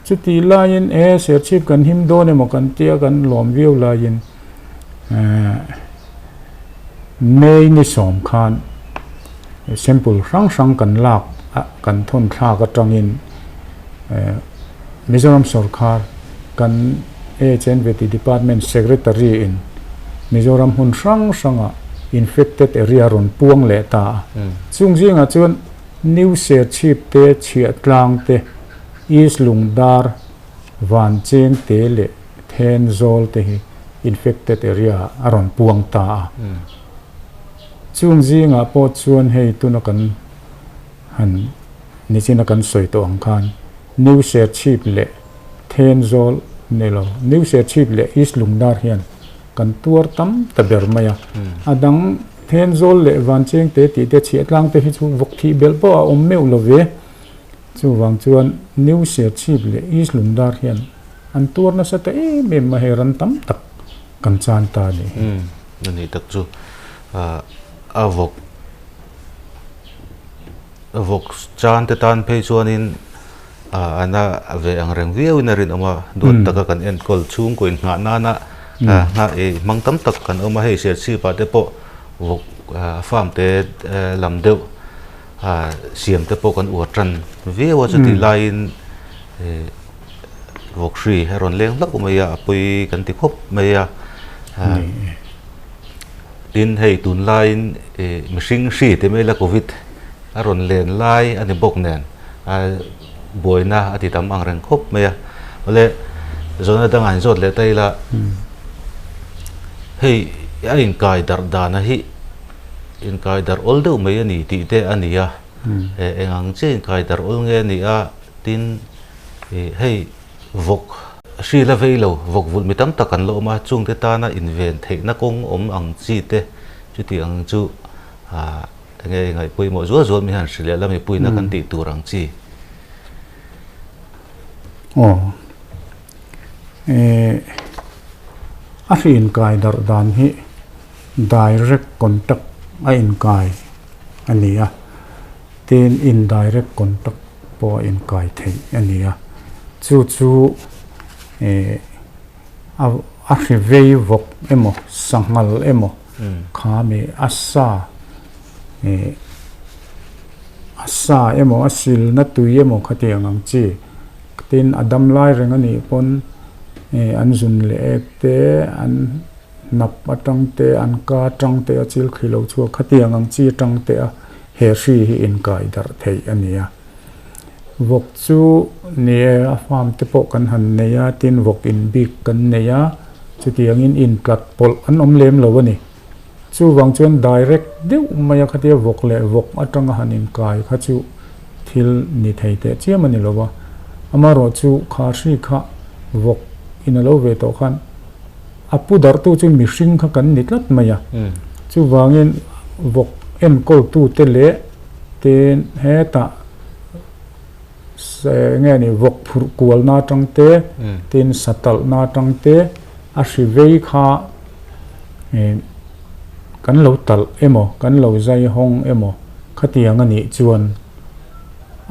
Chutih laiin e Serchhip kan him dawn emaw kan tia kan lawm viau laiin May ni sawm khan sample hrang hrang kan lak a kan thawn thlak atangin Mizoram sawrkar kan AHNVT Department Secretary in Mizoram hmun hrang hranga infected area rawn puang leh ta a. Chung zingah chuan New Serchhip te, Chhiahtlang te, East Lungdar, Vancheng te leh Thenzawl te hi infected area a rawn puang ta a. Chung zingah pawh chuan hei tuna kan han nichina kan sawi tawh ang khan New Serchhip leh Thenzawl ni lo, New Serchhip leh East Lungdar hian kan tuar tam ta ber mai a. A dang Thenzawl leh Vanchengte tih te chhiahtlang te hi chu vawk thih belh pawh a awm meuh lo ve. Chuvang chuan New Serchhip leh East Lungdar hian an tuar nasa ta em em mai hei ran tam tak kan chan ta a nih hi. A nih tak chu a vawk Vawk chan te tan phei chuanin an a ve ang reng viauin a rinawm a, duat taka kan enkawl chhungkaw inghah nana nghah ei hmang tam tak kan awm a, hei Serchhip ah te pawh vawk farm te lam deuh siam te pawh kan uar tan viau a, chutih laiin vawk hri a rawn leng hlauh mai a, a pawi kan ti khawp mai a. Tin, hei tunlaiin mihring hri ti mai la Covid a rawn len lai a ni bawk nen buaina a ti tam ang reng khawp mai a. Awle zawhna dangah in zawt leh ta ila hei a inkai darh dana hi inkai darh awl deuh mai a ni tih te a ni a, eng ang chiah inkai darh awl nge a ni a, tin hei Vawk hri la vei lo, vawk vulh mi tam tak an la awm a, chungte tana inven theihna kawng awm ang chi te chuti ang chu enge ngaih pawimawh zual zual mi hian hri leh la mipuina kan tih tur ang chi. Aw eh a hri inkai darh dan hi direct contact a inkai a ni a, tin indirect contact pawh a inkai theih a ni a, chu chu eh a a hri vei vawk emaw sanghal emaw kha mi a sa eh a sa emaw a silna tui emaw khatiang ang chi tin a dam lai reng a nih pawn eh an zun leh ek te an hnap atang te an ka atang te a chil thli lo chhuak khatiang ang chi atang te a. he hri hi inkai darh theih a ni a. Vawk chu ni e, a farm te pawh kan han nei a, tin vawk in bik kan nei a, chutiangin intlat pawlh an awm lem lo a ni. Chuvang chuan direct deuh mai a khatia vawk leh vawk atanga han inkai kha chu thil ni thei teh chiam a ni lo va. Amaherawhchu kha hri kha vawk in a lo ve tawh khan a pu darhtu chu mihring kha kan ni tlat mai a. Chuvangin vawk enkawltute leh tin hetah nge ni vawk phurh kualna atang te tin sa talhna atang te a hri vei kha kan lo talh emaw kan lo zai hawng emaw khatiang a nih chuan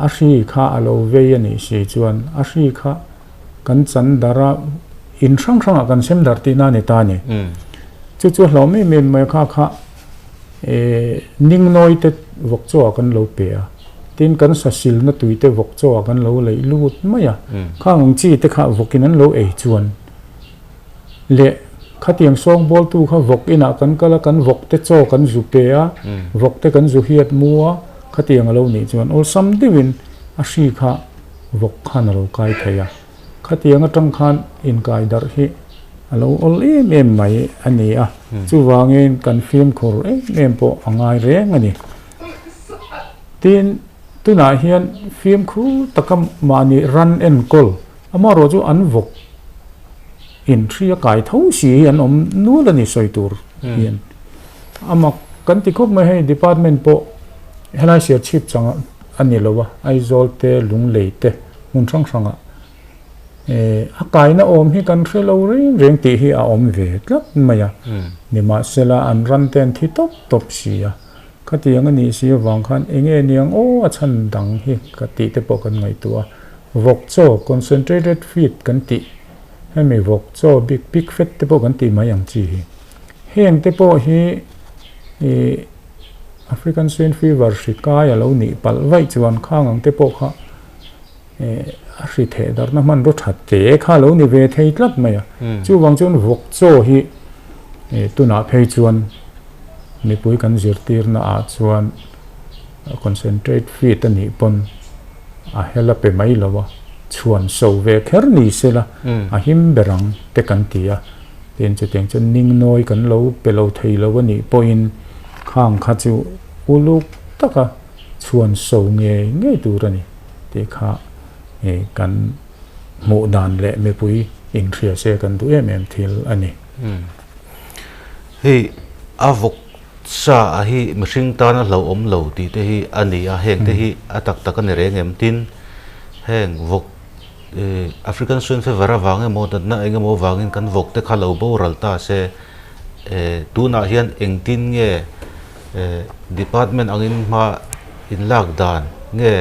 a hri kha a lo vei a nih si chuan a hri kha kan chan darh a in hrang hrangah kan sem darh tihna a ni ta a ni. Chu chu a hlauh em em mai kha kha. Ningnawi te vawk chaw ah kan lo pe a, tin kan sasilna tui te vawk chaw ah kan lo leih lut mai a, khang ang chi te kha vawk in an lo ei chuan leh khatiang sawngbawltu kha vawk inah kan kal a, kan vawk te chaw kan zu pe a, vawk te kan zu hiat mu a, khatiang a lo nih chuan awlsam deuhin a hri kha vawk khan a lo kai thei a. Khatiang atang khan inkai darh hi a lo awl em em mai a ni a, chuvangin kan fimkhur em em pawh a ngai reng a ni. Tin, tunah hian fimkhur taka mahni ran enkawl, amaherawh chu an vawk inhria kai tho si hi an awm nual a ni sawi tur hian. A mak kan ti khawp mai hei department pawh helai Serchhip chang a ni lo a, Aizawl te, Lunglei te, hmun hrang hrangah a kaina awm hi kan hre lo reng reng tih hi a awm ve tlat mai a, nimahsela an ran te an thi tawp tawp si a, khatiang a nih si avang khan eng nge niang aw a chhan dang hi ka tih te pawh kan ngaihtuah a, vawk chaw concentrated feed kan tih hemi vawk chaw bik pig fat te pawh kan tih mai ang chi hi heng te pawh hi ih African swine fever hri kai a lo nih palh vaih chuan khang ang te pawh kha. A hri theh darhna hmanraw tha te kha lo ni ve thei tlat mai a. Chuvang chuan vawk chaw hi tunah phei chuan mipui kan zirtirna ah chuan concentrate feed a nih pawn a hel a pe mai lo a, chhuan so ve kher ni se la a him ber ang te kan ti a. Tin chutiang chuan ningnawi kan lo pe lo thei lo a nih pawhin khang kha chu uluk taka chhuan so ngei ngei tur a ni tih kha kan hmuh dan leh mipui inhria se kan duh em em thil a ni. Hei a vawk sa a hi mihring tana hlauhawm lo tih te hi a ni a, heng te hi a tak tak a ni reng em? Tin, heng vawk African Swine Fever avang emaw natna eng emaw avangin kan vawk te kha lo boral ta se tunah hian engtin nge Department angin hma in lak dan nge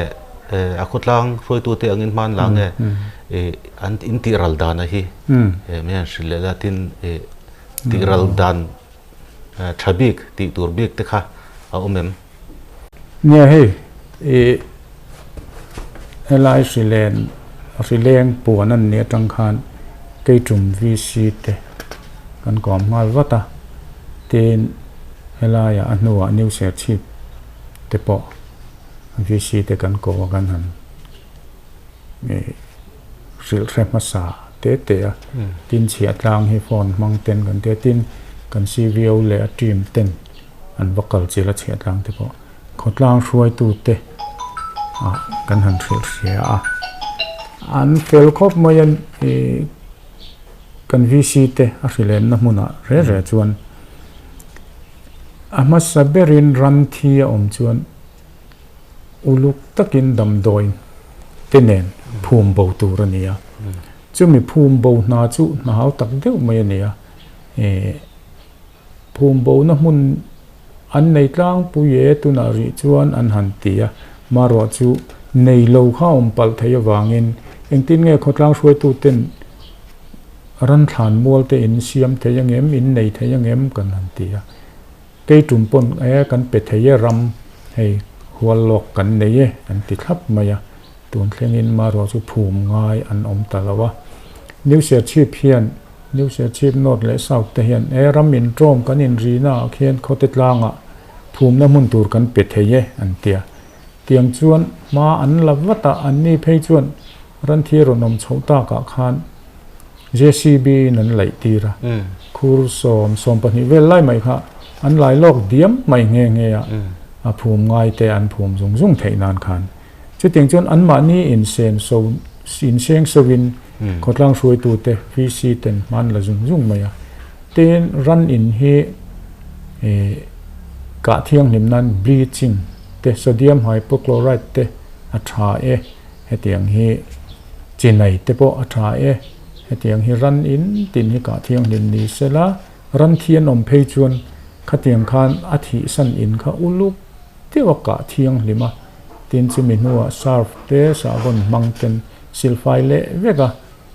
a khawtlang hruaitute angin hma an la nge an in tih ral dan a hi min han hrilh leh la tin tih ral dan tha bik tih tur bik te kha a awm em? Nia hei helai hrilen hrileng puan an nih atang khan Keitum VC te kan kawm nghal vat a tin Helaiah a hnuah New Serchhip te pawh VC te kan ko a kan han hrilh hre hmasa te te a, tin chhiah tlang hi phone hmang ten kan tia tin kan CVO leh a team ten an va kal chilh a chhiah tlang te pawh khawtlang hruaitu te ah kan han hrilh hria a, an fel khawp mai a Kan VC te a hrilenna hmunah re re chuan a hmasa berin ram thi a awm chuan uluk takin damdawi te nen phum bo tur a ni a. Chumi phum bo hna chu hna hau tak deuh mai a ni a. Phum bona hmun an nei tlangpui e tunah rih chuan an han ti a. Maruah chu nei lo kha awm palh thei avangin engtin nge khawtlang hruaituten ran thlan mual te in siam thei angem, in nei thei angem kan han ti a. Kei tum pawn e kan pe thei e ram hei hual lawk kan nei e an ti thlap mai a. Tun thlengin maruah chu phum ngai an awm ta lo a. New Serchhip hian New Serchhip North leh South te hian he ram intawm kan inrina ah khian khawte tlangah Phumna hmun tur kan pe thei e, an ti a. Tiang chuan hma an la vat a, anni phei chuan Ranthi rawn awm chhoh takah khan JCB in an laih tir a, khur sawm 20 vel lai mai kha an lai lawk diam mai nghe nghe a, a phum ngai te an phum zung zung theih nan khan. Chutiang chuan anmahni insen so inseng sovin khawtlang hruaitute VC ten hman la zung zung mai a. Tin, ran in hi kah thianghlim nan bleaching te, sodium hypochlorite te a tha e. Hetiang hi chinai te pawh a tha e. Hetiang hi ran in tin hi kah thianghlim ni sela, ran thi an awm phei chuan khatiang khan a thihsan in kha uluk deuh a kah thianghlim a. Tin chumi hnuah surf te sahbawn hmang ten silfai leh vek a,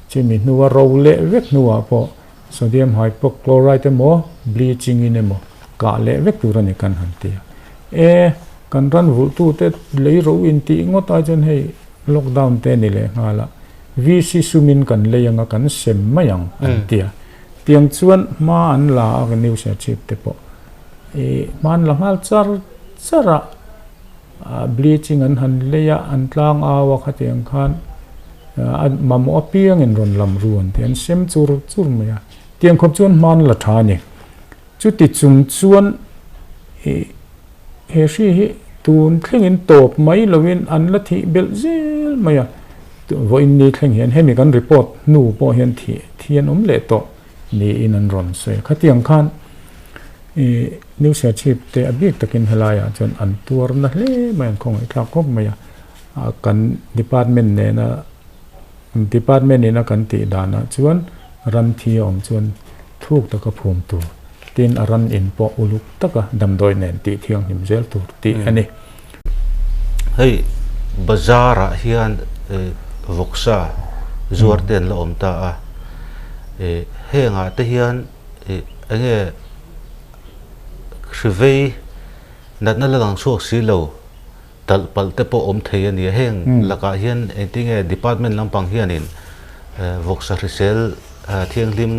chumi hnua ro leh vek hnuah pawh sodium hypochlorite emaw bleaching in emaw kah leh vek tur a ni kan han ti a. E, kan ran vulhtute lei ro in tih ngawt ai chuan hei lockdown te a ni leh nghal a, VC sumin kan lei anga kan sem mai ang an ti a. Tiang chuan hma an la a ka news chip te pawh i hma an la nghal char char a. Bleaching an han lei a, an tlang au a khatiang khan a mamawh apiangin rawn lam ru an ti, an sem chur chur mai a. Tiang khawp chuan hman la tha a ni. Chuti chung chuan ih he hri hi tun thlengin tawp mai lovin an la thih belh zel mai a. Vawiin ni thleng hian hemi kan report hnu pawh hian thih thi an awm leh tawh niin an rawn sawi a. Khatiang khan Ih New Serchhip te a bik takin helaiah chuan an tuar na hle mai an khawngaih thlak khawp mai a, kan department nena department ina kan tih danah chuan ran thi a awm chuan thuk taka phum tur tin a ran in pawh uluk taka damdawi nen tih thianghlim zel tur tih a ni. Hei bazar ah hian vawksa zuar te an la awm ta a, hengah te hian Ih enge hri vei natna la lang chhuak si lo talh palh te pawh awm thei a ni a, heng lakah hian engtinge department lampang hianin vawksa hrisel thianghlim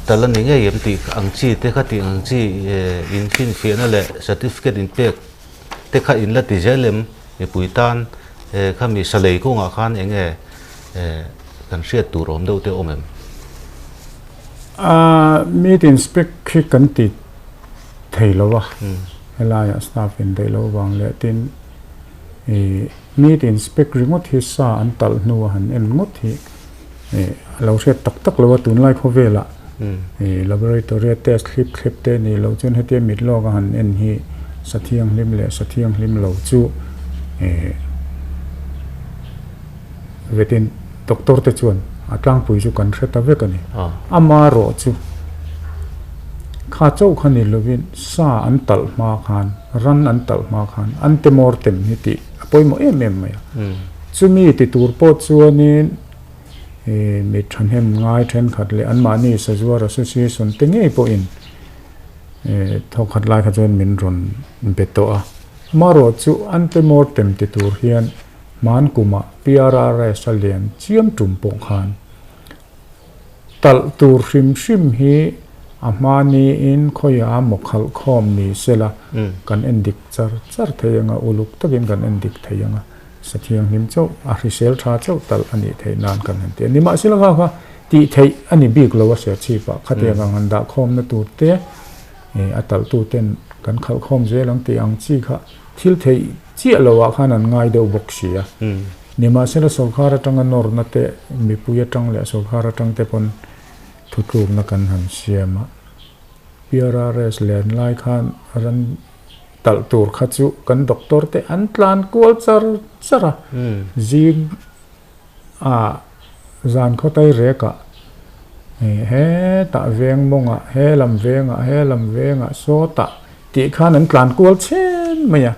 talh a ni ngei em tih ang chi te kha tih ang chi in finfiahna leh certificate in pek te kha in la ti zel em mipui tan khami salei kawngah khan enge Kan hriat tur awm deuh te awm em? A meat inspect khi kan ti thei lo a, helaiah staff in daih loh vang leh tin ih meat inspect ringawt hi sa an talh hnu a han en ngawt hi ih a lo hriat tak tak lo a tunlai khawvelah ih laboratory a test thlip thlep te nih loh chuan hetia mit lawk a han en hi sa thianghlim leh sa thianghlim lo chu ih Vetin doctor te chuan a tlangpui chu kan hre ta vek a ni. Ama erawh chu kha chauh kha ni lovin sa an talh hma khan, ran an talh hma khan an temawr tem hi tih a pawimawh em em mai a. Chumi ti tur pawh chuanin mi thahnem ngai thenkhat leh anmahni Sazuar Association te ngei pawhin thawkhat lai kha chuan min rawn be tawh a. Amaherawh chu an temawr tem ti tur hian Hman kumah PRRS a lian chiam tum pawh khan talh tur hrim hrim hi a hma niin khawiah maw khalh khawm ni sela kan en dik char char thei anga, uluk takin kan en dik thei anga, sa thianghlim chauh a hrisel tha chauh talh a nih theih nan kan han ti a. Nimahsela kha kha tih theih a ni bik lo a serchhipah khatiang ang han dah khawmna tur te a talhtu ten kan khalh khawm zel ang tih ang chi kha thil theih chiah lo ah khan an ngai deuh bawk si a. Nimahsela sawrkar atanga nawrna te, mipui atang leh sawrkar atang te pawn thutlukna kan han siam a. PRRS len lai khan ran talh tur kha chu kan doctor te an tlan kual char char a. Zing a zan khawtai rek ah hetah veng mawngah, he lam vengah, he lam vengah sawtah tih khan an tlan kual chhen mai a.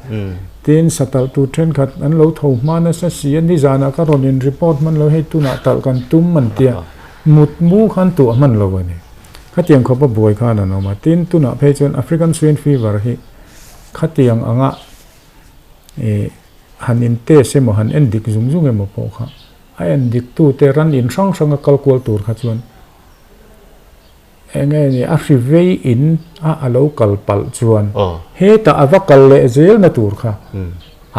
Tin, satalh tur thenkhat an lo tho hma nasa si a, nizanah ka rawn in report hman lo, hei tunah talh kan tum an tia, mut mu khan tuah hman lo a ni. Khatiang khawpa buai khan an awm a. Tin, tunah phei chuan African Swine Fever hi khatiang anga ih han in test emaw han en dik zung zung emaw pawh kha a en dik tute ran in hrang hranga kal kual tur kha chuan. Enge ni a hri vei in a a lo kal palh chuan hetah a va kal leh zel na tur kha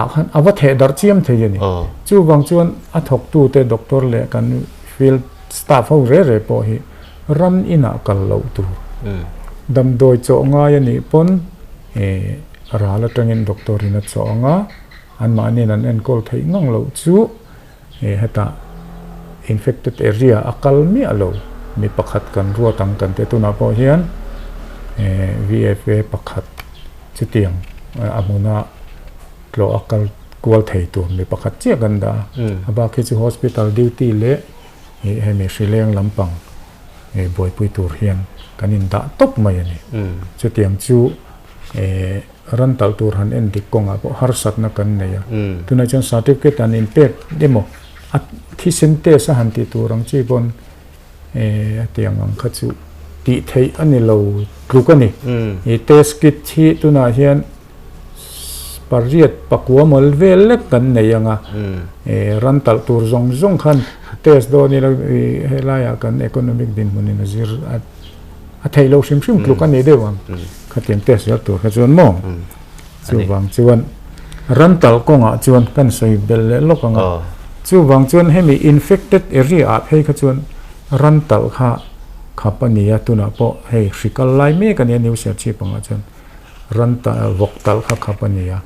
ah khan a va theh darh chiam thei a ni. Chuvang chuan a thawktute doctor leh kan field staff ho re re pawh hi ran inah kal loh tur damdawi chawh ngai a nih pawn ral atangin doctor in a chawh ang a, anmahniin an enkawl theih ngang loh chu Hetah infected area a kal miah lo mi pakhat kan ruat ang kan tih tunah pawh hian VFA pakhat chutiang a hmuna tlawh a kal kual thei tur mi pakhat chiah kan dah a, a bak hi chu hospital duty leh hemi hrileng lampang buaipui tur hian kan indah tawp mai a ni. Chutiang chu. Ran talh tur han en dik kawngah pawh harsatna kan nei a, tunah chuan certificate an inpek emaw a thisen test a han tih tur ang chi pawn a tiang ang kha chu tih theih a ni lo tluk a ni. I test kit hi tunah hian pariat pakua mawl vel lek kan nei ang a, ran talh tur zawng zawng khan test dawn ila helaiah kan economic dinhmunin a zir a. A theih loh hrim hrim tluk a ni deuh ang. Khatiang test zel tur kha chuan maw? Chuvang chuan ran tal kawngah chuan kan sawi belh leh lawk ang a. Chuvang chuan hemi infected area ah phei kha chuan ran tal kha khap a ni a, tunah pawh hei hri kal lai mek a nia New Serchhip angah chuan ran tal vawk tal kha khap a ni a.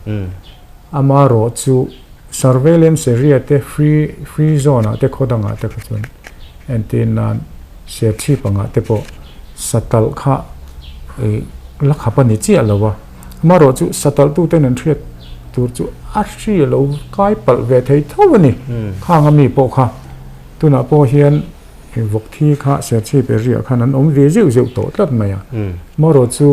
Amarawh chu surveillance area te free free zone ah te khaw dangah te kha chuan Entir nan Serchhip angah te pawh satalh kha la khap a ni chiah lo a, amaherawh chu satalh tuten an hriat tur chu a hri a lo kai palh ve thei tho a ni. Khang a mi pawh kha tunah pawh hian vawk thi kha Serchhip area khan an awm ve zeuh zeuh tawh tlat mai a, amaherawh chu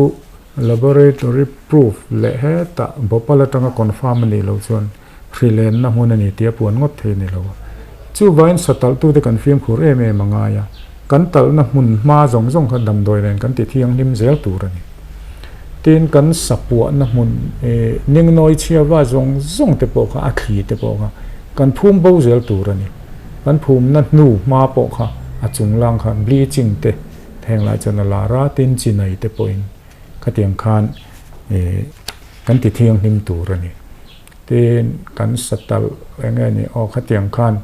laboratory proof leh hetah Bhopal atanga confirm a nih loh chuan Hri lenna hmun a ni tih a puan ngawt thei a ni lo. Chuvangin satalhtute kan fimkhur em em a ngai a, kan talhna hmun hma zawng zawng kha damdawi nen kan ti thianghlim zel tur a ni. Tin, kan sapuahna hmun ningnawi chhiava zawng zawng te pawh kha, a thli te pawh kha kan phum bo zel tur a ni. Kan phumna hnu hma pawh kha a chunglang kha bleaching te heng lai chuan a lar a, tin chinai te pawhin khatiang khan kan ti thianghlim tur a ni. Tin, kan satalh eng nge ni aw khatiang khan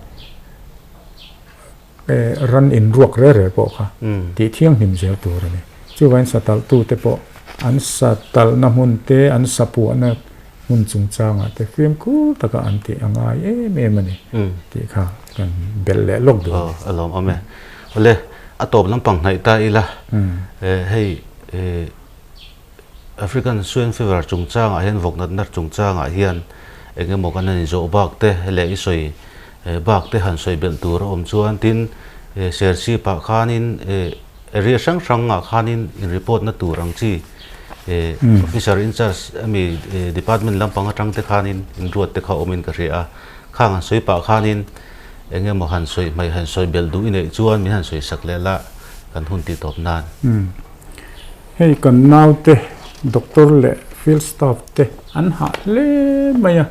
ran inruak re re pawh kha tih thianghlim zel tur a ni. Chuvangin satalh tute pawh an satalhna hmun te, an sapuahna hmun chungchangah te fimkhur taka an tih a ngai em em a ni tih kha kan belh leh lawk duh a ni. Aw, a lawm awm e. Awle, a tawp lampang hnaih ta ila, hei African Swine Fever chungchangah hian vawk natna chungchangah hian eng emaw kan han inzawh bak te leh i sawi bak te han sawi belh tur a awm chuan tin Serchhip ah khanin area hrang hrangah khanin in report na tur ang chi officer in charge ami department lampang atang te khanin in ruat te kha awmin ka hria a, khang han sawi pah khanin eng emaw han sawi hmai han sawi belh duh i neih chuan min han sawi sak leh la kan hun tih tawp nan. Hei kan naute doctor leh field staff te an hah hle mai a,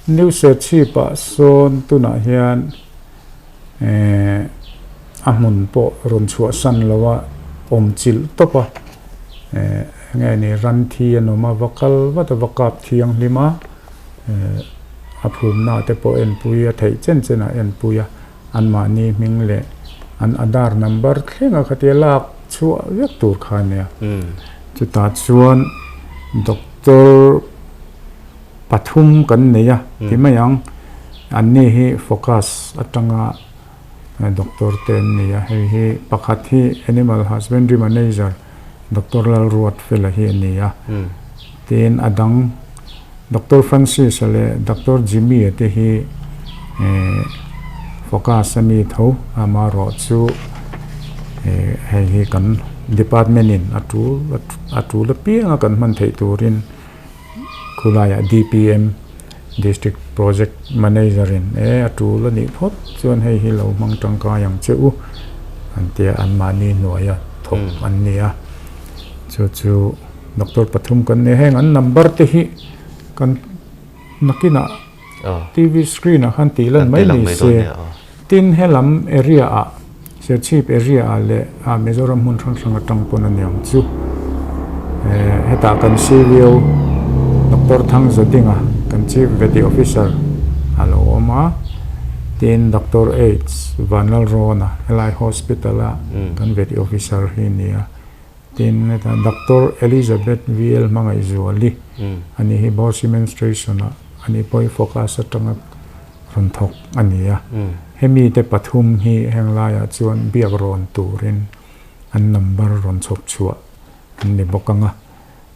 New Serchhip ah sawn tunah hian eh a hmun pawh rawn chhuahsan lo a awm chilh tawp a, eh enge ni ran thi an awm a va kal vat a va kap thianghlim a, eh a phumna te pawh enpui a theih chen chen ah enpui a. Anmahni hming leh an Aadhaar number thlenga khatia lak chhuah vek tur kha a nia. Chutah chuan doctor pathum kan nei a ti mai ang. Anni hi focus atanga doctor te an ni a. Hei hi pakhat hi Animal Husbandry Manager Doctor Lalruatfela hi a ni a. Tin a dang Doctor Francis-a leh Doctor Jimmy-a te hi focus a mi tho, amaherawh chu hei hi kan department in a tul a tul apianga kan hman theih turin khulaiah DPM District Project Manager in e a tul a nih phawt chuan hei hi lo hmang tangkai ang che u an tia anmahni hnuaia thawk an ni a, chu chu. Doctor pathum kan nei a, heng an number te hi kan nakinah TV screen ah khan tih lan mai ni se, tin helam area ah Serchhip area ah leh ah Mizoram hmun hrang hrang atang pawn a niang chu. Hetah kan CVO Doctor Thangzadinga kan Chief Vety Officer a lo awm a, tin Doctor H Vanlalrawna helai hospital a kan Vety Officer hi a ni a, tin hetah Doctor Elizabeth VL Hmangaihzuali a ni hi Bawrhsih Station ah a ni pawh hi focus atanga rawn thawk a ni a. Hemi te pathum hi heng laiah chuan biak rawn turin an number rawn chhawp chhuah an ni bawk ang a.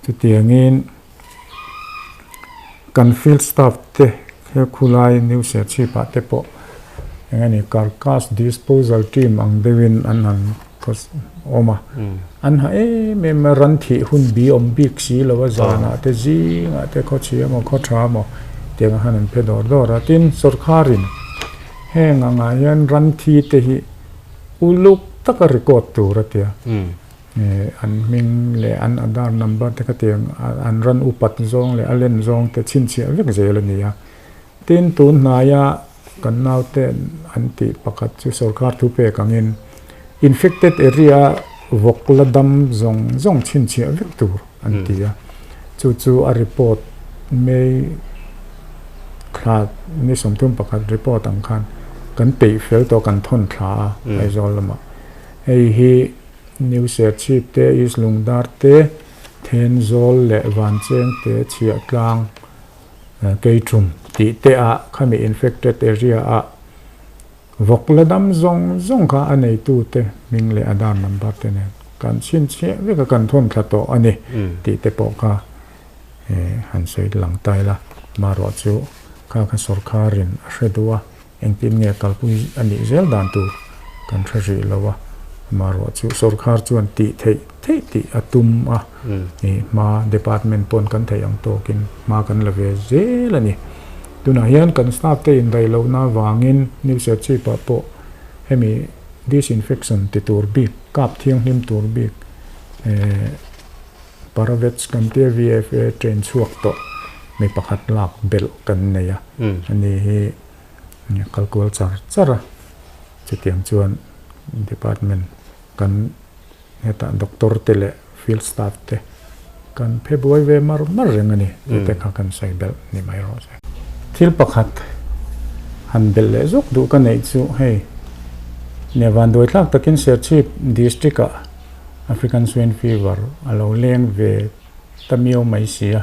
Chutiangin kan field staff te he khulai New Serchhip ah te pawh eng a ni carcass disposal team ang deuhin an han awm a. An ha em em a, ran thih hun bi awm bik si lo a, zanah te zingah te khawchhia emaw khaw tha emaw tiang khan an phe dawr dawr a. Tin, sawrkharin heng angah hian ran thi te hi uluk taka record tur a tia. An hming leh an Aadhaar number te kha tiang an ran upat zawng leh a len zawng te chhinchhiah vek zel a ni a. Tin, tun hnaia kan naute an tih pakhat chu sawrkar thu pek angin infected area vawk la dam zawng zawng chhinchhiah vek tur an ti a. Chu chu a report May thla ni 31 report ang khan kan peih fel tawh kan thawn thla a Aizawl lamah. Hei hi New Serchhip te, East Lungdar te, Thenzawl leh Vancheng te, Chhiahtlang, Keiṭum tih te ah khami infected area ah vawk la dam zawng zawng kha a neitu te hming leh Aadhaar number te nen kan chhinchhiah vek a, kan thawn thla tawh a ni tih te pawh kha han sawi lang ta ila. Marawh chu kha kha sawrkharin a hre duh a, engtin nge kalpui a nih zel dan tur kan hre rih lo a, amaherawh chu sawrkhar chuan tih theih theih tih a tum a, ih hma department pawn kan theih ang tawkin hma kan la ve zel a ni. Tunah hian kan staff te indaih lohna avangin New Serchhip ah pawh hemi disinfection ti tur bik, kap thianghlim tur bik eh Paravets kan tia VFA train chhuak tawh mi pakhat lak belh kan nei a, ani hi kal kual char char a, chutiang chuan department kan hetah doctor te leh field staff te kan phe buai ve mar mar reng a ni tih te kha kan sawi belh ni mai rawh se. Thil pakhat han belh leh zawk duh ka neih chu hei nia vanduai thlak takin Serchhip district ah African Swine Fever a lo leng ve ta miau mai si a,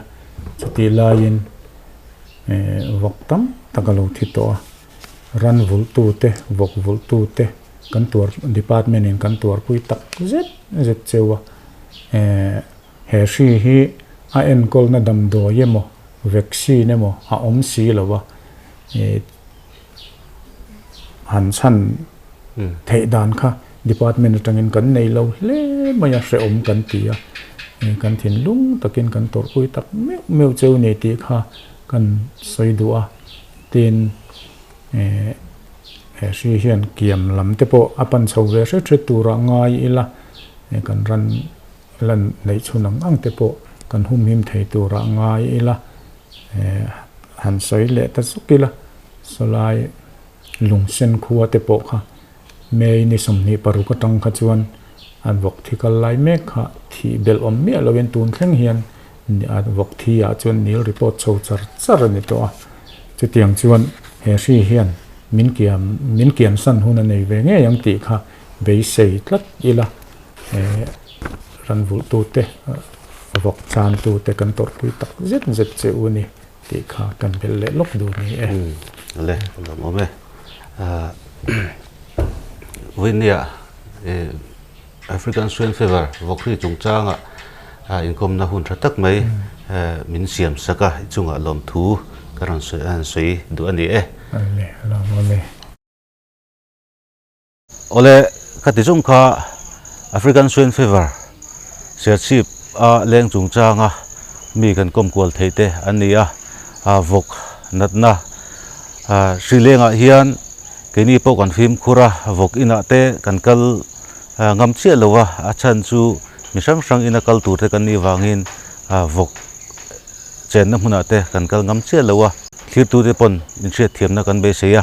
chutih laiin vawk tam tak a lo thi tawh a, ran vulhtute, vawk vulhtute kan tuar department in kan tuarpui tak zet zet cheu a, he hri hi a enkawlna damdawi emaw vaccine emaw a awm si lo a, han chhan theih dan kha department atangin kan nei lo hle mai a, hrehawm kan ti a, kan thinlung takin kan tawrhpui tak meuh meuh cheu ni tih kha kan sawi duh a, tin he hri hian kiam lam te pawh a pan chho ve hret hret turah ngai ila kan ran lan neih chhun ang ang te pawh kan humhim thei turah ngai ila han sawi leh ta zuk ila sawlai lungsen khua te pawh kha May ni 26 atang kha chuan an vawk thi kal lai mek kha thih belh awm miah loin tun thleng hian a vawk thi ah chuan nil report chho char char a ni tawh a. Chutiang chuan he hri hian min kiam min kiam san hun a nei ve ngei ang tih kha beisei tlat ila ran vulhtute vawk chantute kan tawrhpui tak zet zet che u ni tih kha kan belh leh lawk duh ni e. Le lawm awm e. Vawinia African Swine Fever vawkhri chungchanga inkawmna hun tha tak mai min siam sak a, i chungah lawmthu ka rawn sawi duh a ni e. Le lawm awm e. Awle, ka ti chung kha African Swine Fever Serchhip a leng chungchanga mi kan kawm kual theih te an ni a, vawk natna hri lengah hian keini pawh kan fimkhur a, vawk inah te kan kal ngam chiah lo a, a chhan chu mi hrang hrang ina kal tur te kan nih vangin vawk chenna hmunah te kan kal ngam chiah lo a, thlirtute pawn inhriatthiamna kan beisei a.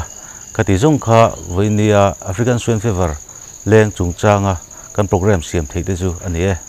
Khati zawng kha vawinia African Swine Fever leng chungchanga kan programme siam theih te chu a ni e.